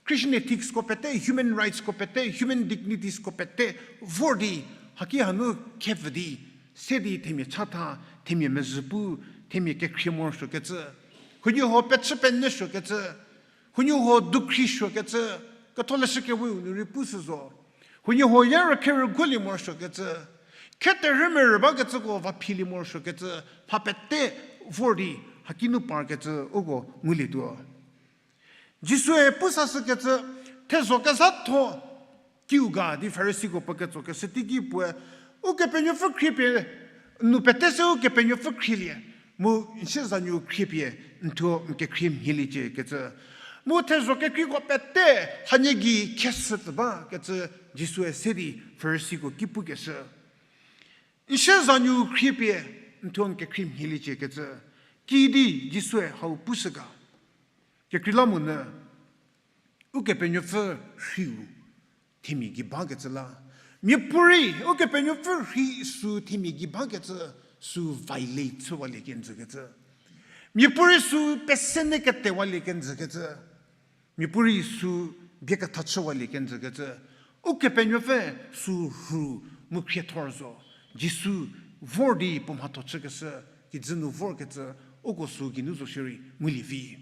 Christian ethicsko pete, human rightsko pete, human dignitiesko pete vor di, haki hanu khepfü di, se di themia chatha, themia mezhü pu, themia kekhrie morosuokecü. Huoniehuo pechü penyüsuokecü. Huoniehuo dukhri suokecü. Ketholeshü Keweu nu rei pushü zo. Huoniehuo ya rükhe rüguolie morosuokecü. Kheterhü merü bakecüko va philie morosuokecü. Mha pete vor di, haki nu parkecü uko ngulietuo. Jisue pusashükecü, thezho kezhatho kiu ga di Farisiko puo ketsokeshü teiki puoe, Ukepenuopfü khriepie, nu pete se Ukepenuopfü khrielie, mu n siezanuo khriepie, n thuo n kekhrie mhieliecie kecü. Mu thezho kekreiko pete, hanie gei kheshü tsü ba kecü, Jisue se di Farisiko ki pukeshü. N siezanuo khriepie, n thuo n kekhrie mhieliecie kecü. Kiüdi Jisue hau pushü ga. Kekreilamonyü, Ukepenuopfü rhiu themia gei bakecü la. Miapuorei, Ukepenuopfü rhi sü themia gei bakecü, sü violate chüwalie kenjükecü. Miapuorei sü pese nyü ketewalie kenjükecü. Miapuorei sü bie ketha chüwalie kenjükecü. Ukepenuopfü sü rhu mu khriethor zo. Jisu vor di puo mhatho chükeshü, kijü nu vorkecü, uko sü geinu zo shierei ngulie vi.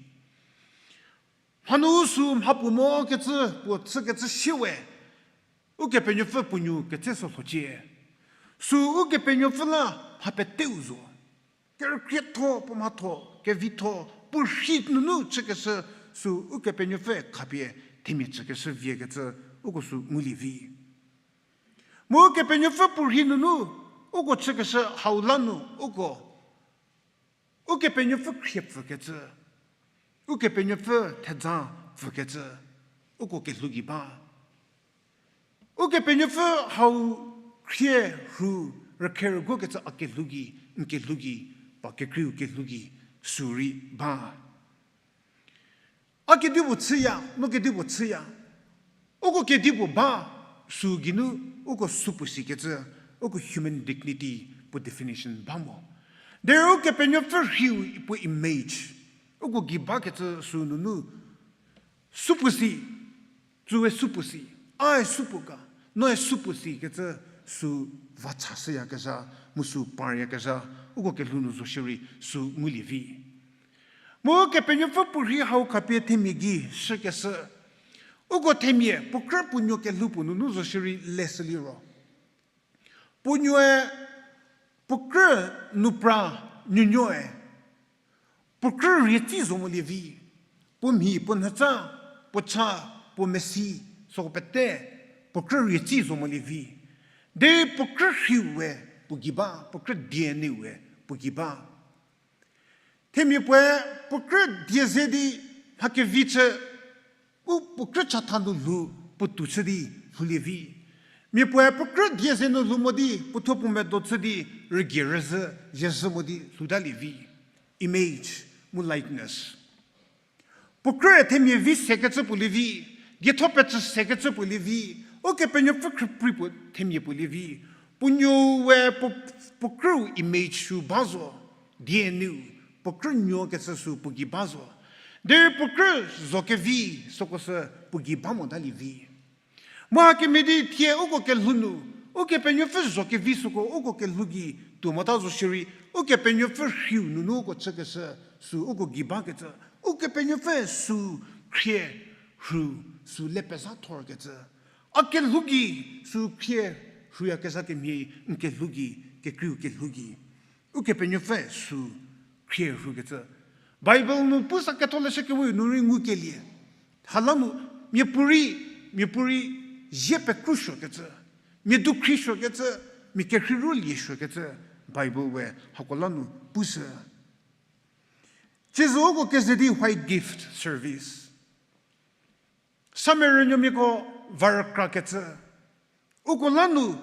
Mhanu sü mhapuo mokecü, puo chükecü sie we. Ukepenuopfü puo nuo ketse so lhocie. Sü Ukepenuopfü la mha peteu zo. Kerükrietho, puo mhatho, kevitho, puo rhi nunu chükeshü sü Ukepenuopfü khapie themia chükeshü viekecü uko sü ngulie vi. Mu Ukepenuopfü puo rhi nunu uko chükeshü hau la nu uko Ukepenuopfü khrie pfükecü, Ukepenuopfü thedza pfükecü, uko kelhou gei ba. Ukepenuopfü hau khrie rhu rükhe rüguokecü a kelhou gei, n kelhou gei, pa kekreiu kelhou gei, sü rei ba. A kedipuo chüya, no kedipuo chüya. Uko kedipuo ba, sü geinu, uko supuo sikecü, uko human dignity puo definition ba mo. Derei Ukepenuopfü rhiu puo image, uko gei bakecü sü nunu, supuo si, tsüwe supuo si, ae supuo ga, noe supuo sikecü sü va chashüyakezha, mu sü paryakezha, uko kelhou nu zo shierei sü ngulie vi. Mu Kepenuopfü puo rhi hau khapie themia gei shükeshü. Uko themia, puo krü puo nuo kelhou puo nunu zo shierei leshü liro. Puo nuoe, puo krü nupra nuonuoe. Puo krü rietsi zo molie vi. Puo mhi, puo nhatsa, puo cha, puo mesi, süko pete, puo krü rietsi zo molie vi. Derei puo krü rhiu we puo gei ba, puo krü D N A we puo gei ba. Themia puoe puo krü die ze di mha kevi chü, u puo krü chatha nu lhou puo tou chü di lhoulie vi. Mia puoe puo krü die ze nu lhou mo di puo thuo puo medo chü di rügie rüzhü, ziezhü mo di lhouta lie vi. Image mu likeness. Puo krü themia vi sekecü puo lie vi, dietho pecü sekecü puo lie vi, Ukepenuopfü khrüprei puo themia puo lie vi. Puo nuou we puo, puo krüu image sü ba zo, D N A-u, puo krü nuo kecü sü puo gei ba zo. Derei puo krü zo kevi süko sü puo gei ba mota lie vi. Mu hakemhie di thie uko kelhou nu, Ukepenuopfü zo kevi süko uko kelhou gei tuo mota zo shierei, Ukepenuopfü rhiu nunu uko chükeshü, sü uko gei bakecü, Ukepenuopfü sü khrie rhu, sü le pezha thorkecü. A kelhou gei sü khrie rhuyakezha kemhie, n kelhou gei, kekreiu kelhou gei. Ukepenuopfü sü khrie rhukecü. Bible nu pusa Ketholeshü Kewe nu rei ngukelie. Hala nu miapuorei, miapuorei zie pekrusuokecü, mia dukhriusuokecü, mia kerhei rüliesuokecü, Bible we hako la nu pushü. Tsiezü uko keze di white gift service. Samia rünuomiako va rükrakecü. Uko la nu,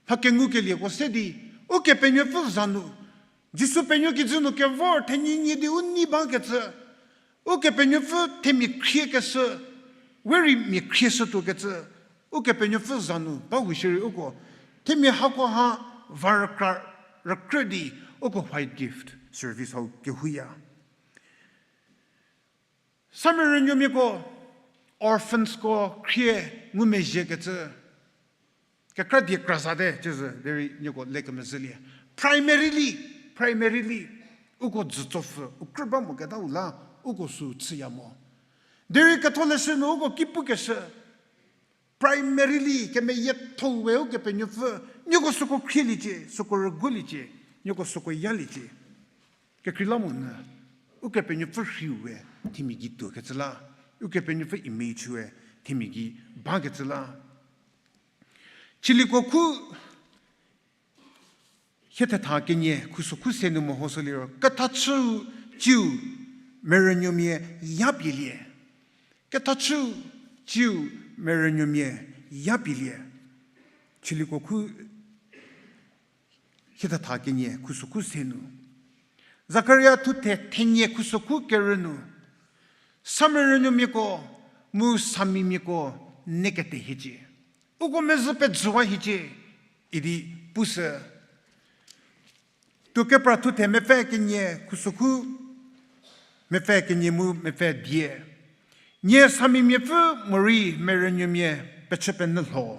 mha kengukelieko se di, Ukepenuopfü za nu, Jisu penuo kijü nu kevor thenyinyi di u nei bakecü, Ukepenuopfü themia khriekeshü, we rei mia khrieshütuokecü, Ukepenuopfü za nu ba hu shierei uko, themia hakoha va rükra, rükrü di, uko white gift service hau kehouya. Samia rünuomiako, orphansko khrie ngumezhiekecü, kekra die kra zate, tsiezü, derei nieko le kemezhülie. Primarily, primarily, uko dzü tsofü, u krü ba moketau la, uko sü chüya mo. Derei Ketholeshü nu uko ki pukeshü, primarily, kemeyiethou we Ukepenuopfü, nieko süko khrieliecie, süko rüguoliecie, nieko süko yaliecie. Kekreilamonyü, Ukepenuopfü rhiu we themia gei tuokecü la, Ukepenuopfü image we themia gei bakecü la. Chiliko khu hie thetha kenie khusokhu se nu mehoshü liro, kethachüu tsiu merünuomia yapielie. Kethachüu tsiu merünuomia yapielie. Chiliko khu hie thetha kenie khusokhu se nu. Zakaria thuthe thenie khusokhu kerü nu. Samia rünuomiako, mu samimiako, nekete hiecie. Uko mezhü pejüwa hiecie, idi pushü. Tuokepra thuthe mepfü kenie khusokhu, mepfü kenie mu mepfü die. Nie samimiapfü morei merünuomia pechü penyü lho.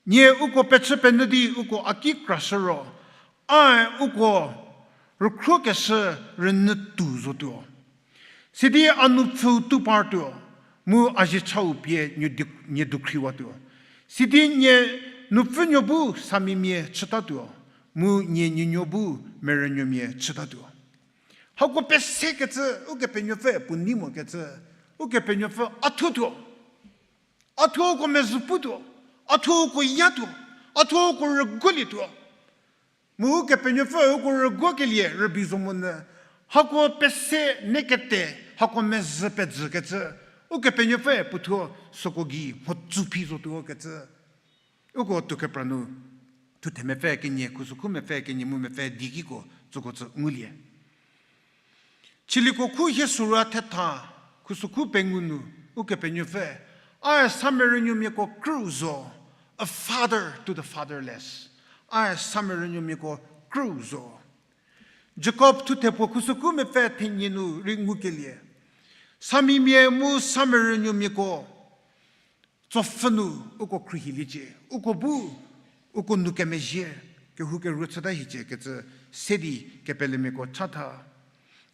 Nie uko pechü penyü di uko a ki krashü ro, ae uko rükhruokeshü rünyü tou zotuo. Sidi a nupfüu tou partuo, mu a zhiechau pie nie du-, nie dukhriwatuo. Sidi nie nupfünuo bu samimia chütatuo, mu nie nuonuo bu merünuomia chütatuo. Hako pesekecü, Ukepenuopfü puo nei mokecü, Ukepenuopfü a thuo tuo. A thuo uko mezhü putuo, a thuo uko yatuo, a thuo uko rüguolietuo. Mu Ukepenuopfü uko rüguokelie rübei zo monyü, hako pese nekete, hako mezhü pejükecü, Ukepenuopfü puo thuo süko gei mhodzü phi zotuo kecü. Uko tuokepra nu, thuthe mepfü kenie, khusokhu mepfü kenie mu mepfü die kiko tsüko tsü ngulie. Chiliko khu hie süra thetha, khusokhu pengou nu, Ukepenuopfü, ae samia rünuomiako krüu zo, a father to the fatherless. Ae samia rünuomiako krüu zo. Jakob thuthe puo khusokhu mepfü thenie nu rei ngukelie. Samimia mu samia rünuomiako tsopfhü nu uko khruohiliecie, uko bu, uko nou kemezhie, kehoukeruo chüta hiecie kecü se di kepelemiako chatha.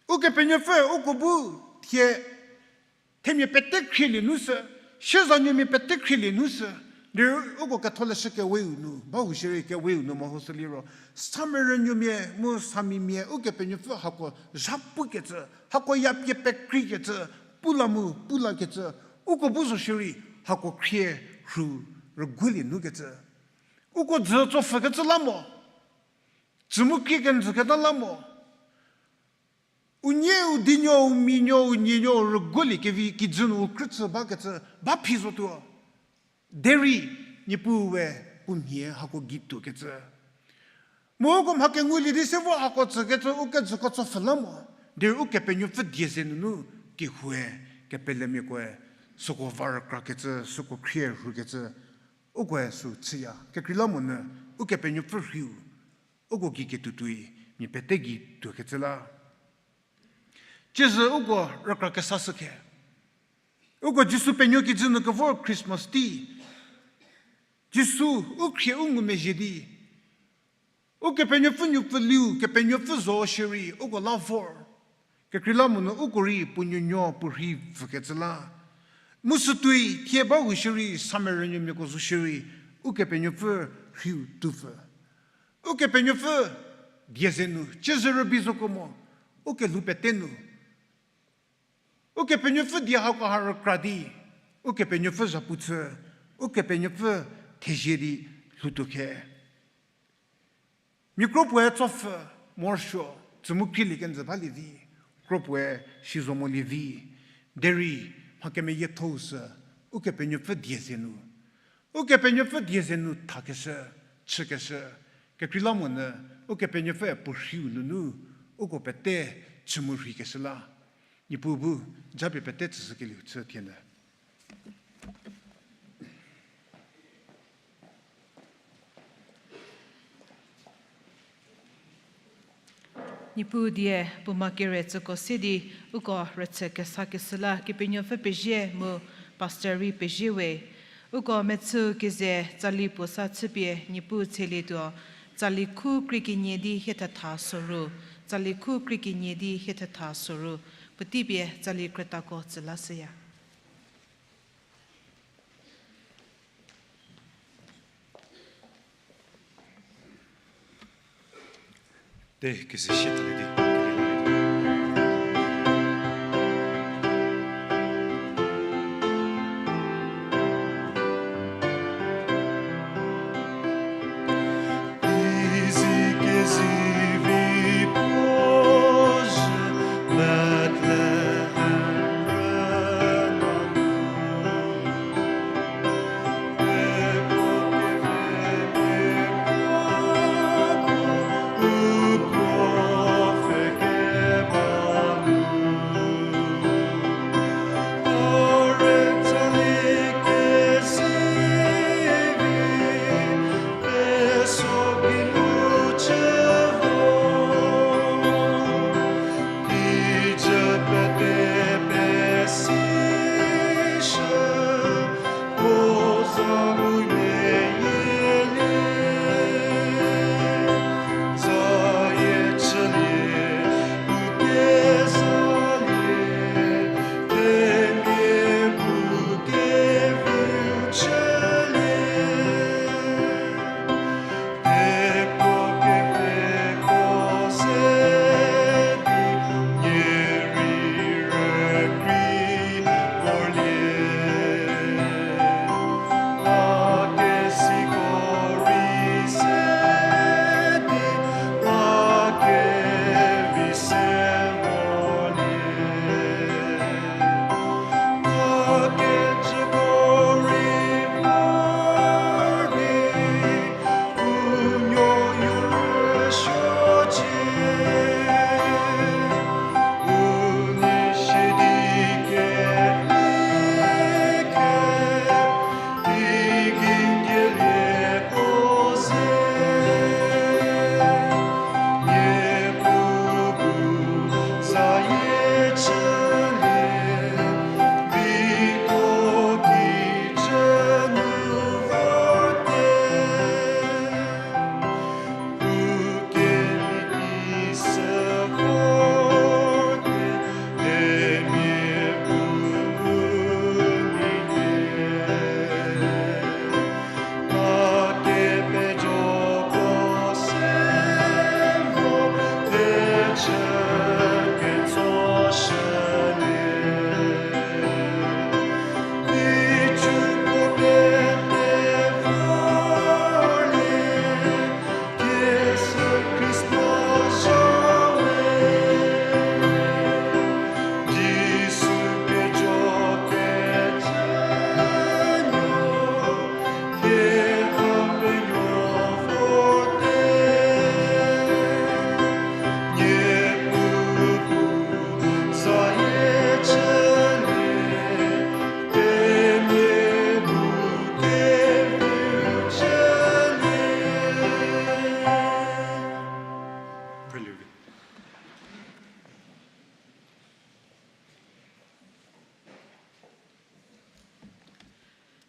Ukepenuopfü uko bu thie themia pete khrielie nu sü, siezanuomia pete khrielie nu sü, derei uko Ketholeshü Keweu nu, ba hu shierei Keweu nu mehoshü liro, samia rünuomia mu samimia Ukepenuopfü hako zha pukecü, hako yapie pekreikecü, pu la mu pu lakecü, uko bu zo shierei hako khrie rhu rüguolie nukecü. Uko dzü tsopfhükecü la mo, tsü mu krie kenjüketa la mo. U nie, u dinuo, u mianuo, u nienuo rüguoliekevi kijü nu u krüchü bakecü ba phi zotuo. Derei Niepuu we puo mhie hako gei tuokecü. Mu uko mha kengulie di se vo hako tsükecü u kejüko tsopfhü la mo. Derei Ukepenuopfü die ze nunu kehoue, kepelemiakoe, süko va rükrakecü, süko khrie rhukecü, ukoe sü chüya. Kekreilamonyü, Ukepenuopfü rhiu uko gei ketuotuoi, mia pete gei tuokecü la. Tsiezü uko rükra kesashü khe. Uko Jisu penuo kijü nu kevor Christmas tei. Jisu u khrie u ngumezhie di. Ukepenuopfü nuopfüliu, Kepenuopfü zo shierei, uko la vor. Kekreilamonyü uko rei puo nuonuo puo rhei pfükecü la. Mu sütuoi thie ba hu shierei, samia rünuomiako zo shierei, Ukepenuopfü rhiu tuopfü. Ukepenuopfü die ze nu, tsiezü rübei zoko mo, u kelhou pete nu, Ukepenuopfü die hako ha rükra di, Ukepenuopfü zhapu chü, Ukepenuopfü thezie di lhoutuo khe. Mia kro puoe tsopfü, morosuo, tsü mu khrielie kenjü balie vi, kro puoe si zo molie vi, derei mha kemeyiethou sü, Ukepenuopfü die ze nu. Ukepenuopfü die ze nu thakeshü, chükeshü, kekreilamonyü, Ukepenuopfüe puo rhiu nunu, uko pete chü mu rheikeshü la. Niepuu bu, japie pete tsüshükelieu chü thienyü. Niepuu die puoma kere tsüko se di, uko rüchü kesa keshü la Kepenuopfü pezie mu pastor rei pezie we. Uko mechü keze tsali puo sa chüpie Niepuu tselietuo, tsali khu krie kenie di hie thetha soru, tsali khu krie kenie di hie thetha soru, puotei pie tsali krütako tsü lashüya. Te keze sie thalie di.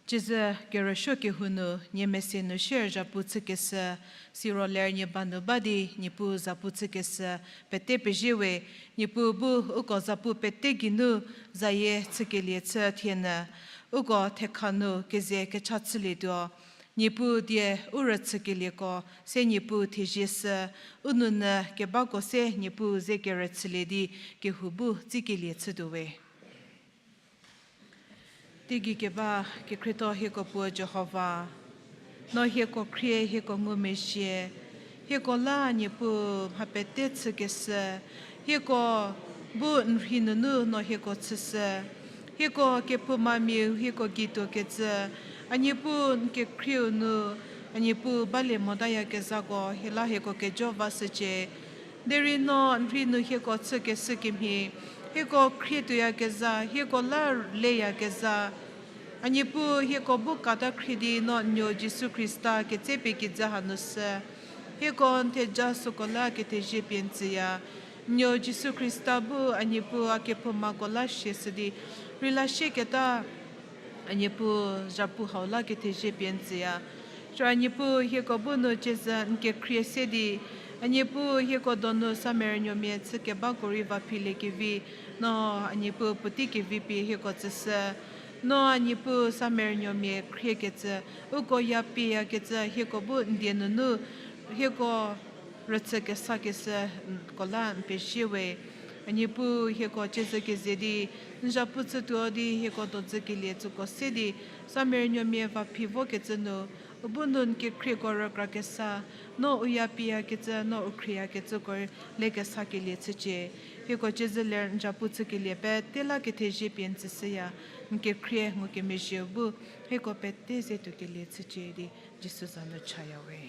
Cizü kerüsuo kehou nu, nie mese nu shier zhapu chükeshü, siro ler nie ba nu ba di, Niepuu zapu chükeshü, pete pezie we, Niepuu bu uko zapu pete geinu, zayie chükelie chü thienyü, uko thekha nu keze kecha chülietuo, Niepuu die u rüchükelieko, se Niepuu thezie shü, u nounyü kebako se Niepuu ze kerüchülie di, kehou bu tsikelie chütuo we. Teigei keba kekhrietho hieko puo Jihova, no hieko khrie hieko ngumezhie, hieko la a Niepuu mha pete chükeshü, hieko bu n rhei nunu no hieko chüshü, hieko kephoumamiau hieko gei tuokecü, a Niepuu n kekhrieu nu, a Niepuu balie motayakezhako hie la hieko kejo vashücie. Derei no n rhei nu hieko chükeshü kemhie, hieko khrie tuoyakezha, hieko la leyakezha, a Niepuu hieko bu kata khrie di no n nuo Jisu Khrista ketsepie kijü hanu sü. Hieko n theja süko la kethezie pie n tsüya. N nuo Jisu Khrista bu a Niepuu a kephoumako la siashü di rei la sieketa, a Niepuu zhapu hau la kethezie pie n tsüya. Sü a Niepuu hieko bu nu ciezü n kekhrie se di, a Niepuu hieko donu samerünuomia chü kebako rei va philiekevi, no a Niepuu puotei kevi pie hieko tsüshü. No a Niepuu samerünuomia khriekecü, uko ya pieyakecü hieko bu n die nunu, hieko rüchü kesakeshü, n, ko la n pezie we. A Niepuu hieko ciezü keze di, n zhapu chütuo di hieko dodzü kelie tsüko se di, samerünuomia va phi vokecü nu, u bu nu n kekhrieko rükrakesa, no u ya pieyakecü, no u khrieyakecüko lekesa kelie chücie. Hieko ciezü ler n zhapu chükelie pete la kethezie pie n tsüshüya, n kekhrie ngukemezhieu bu, hieko pete ze tuokelie chücie di, Jisu za nu chaya we.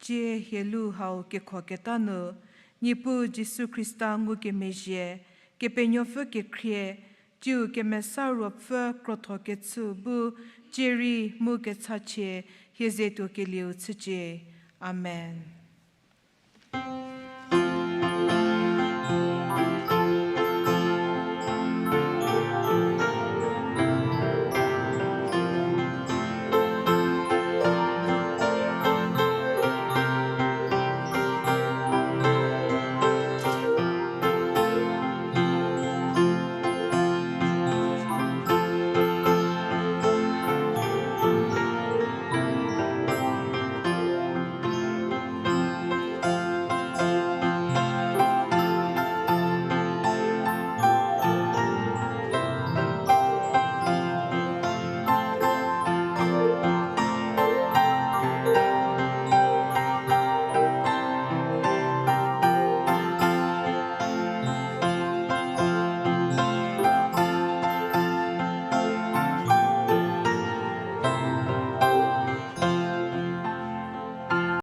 Tsie hielu hau kekhoketa nu, Niepuu Jisu Khrista ngukemezhie, Kepenuopfü kekhrie, tsiu Kemesa Ruopfü krotho kechüu bu, tsie rei mu kechachie, hie ze tuokelieu chücie. Amen.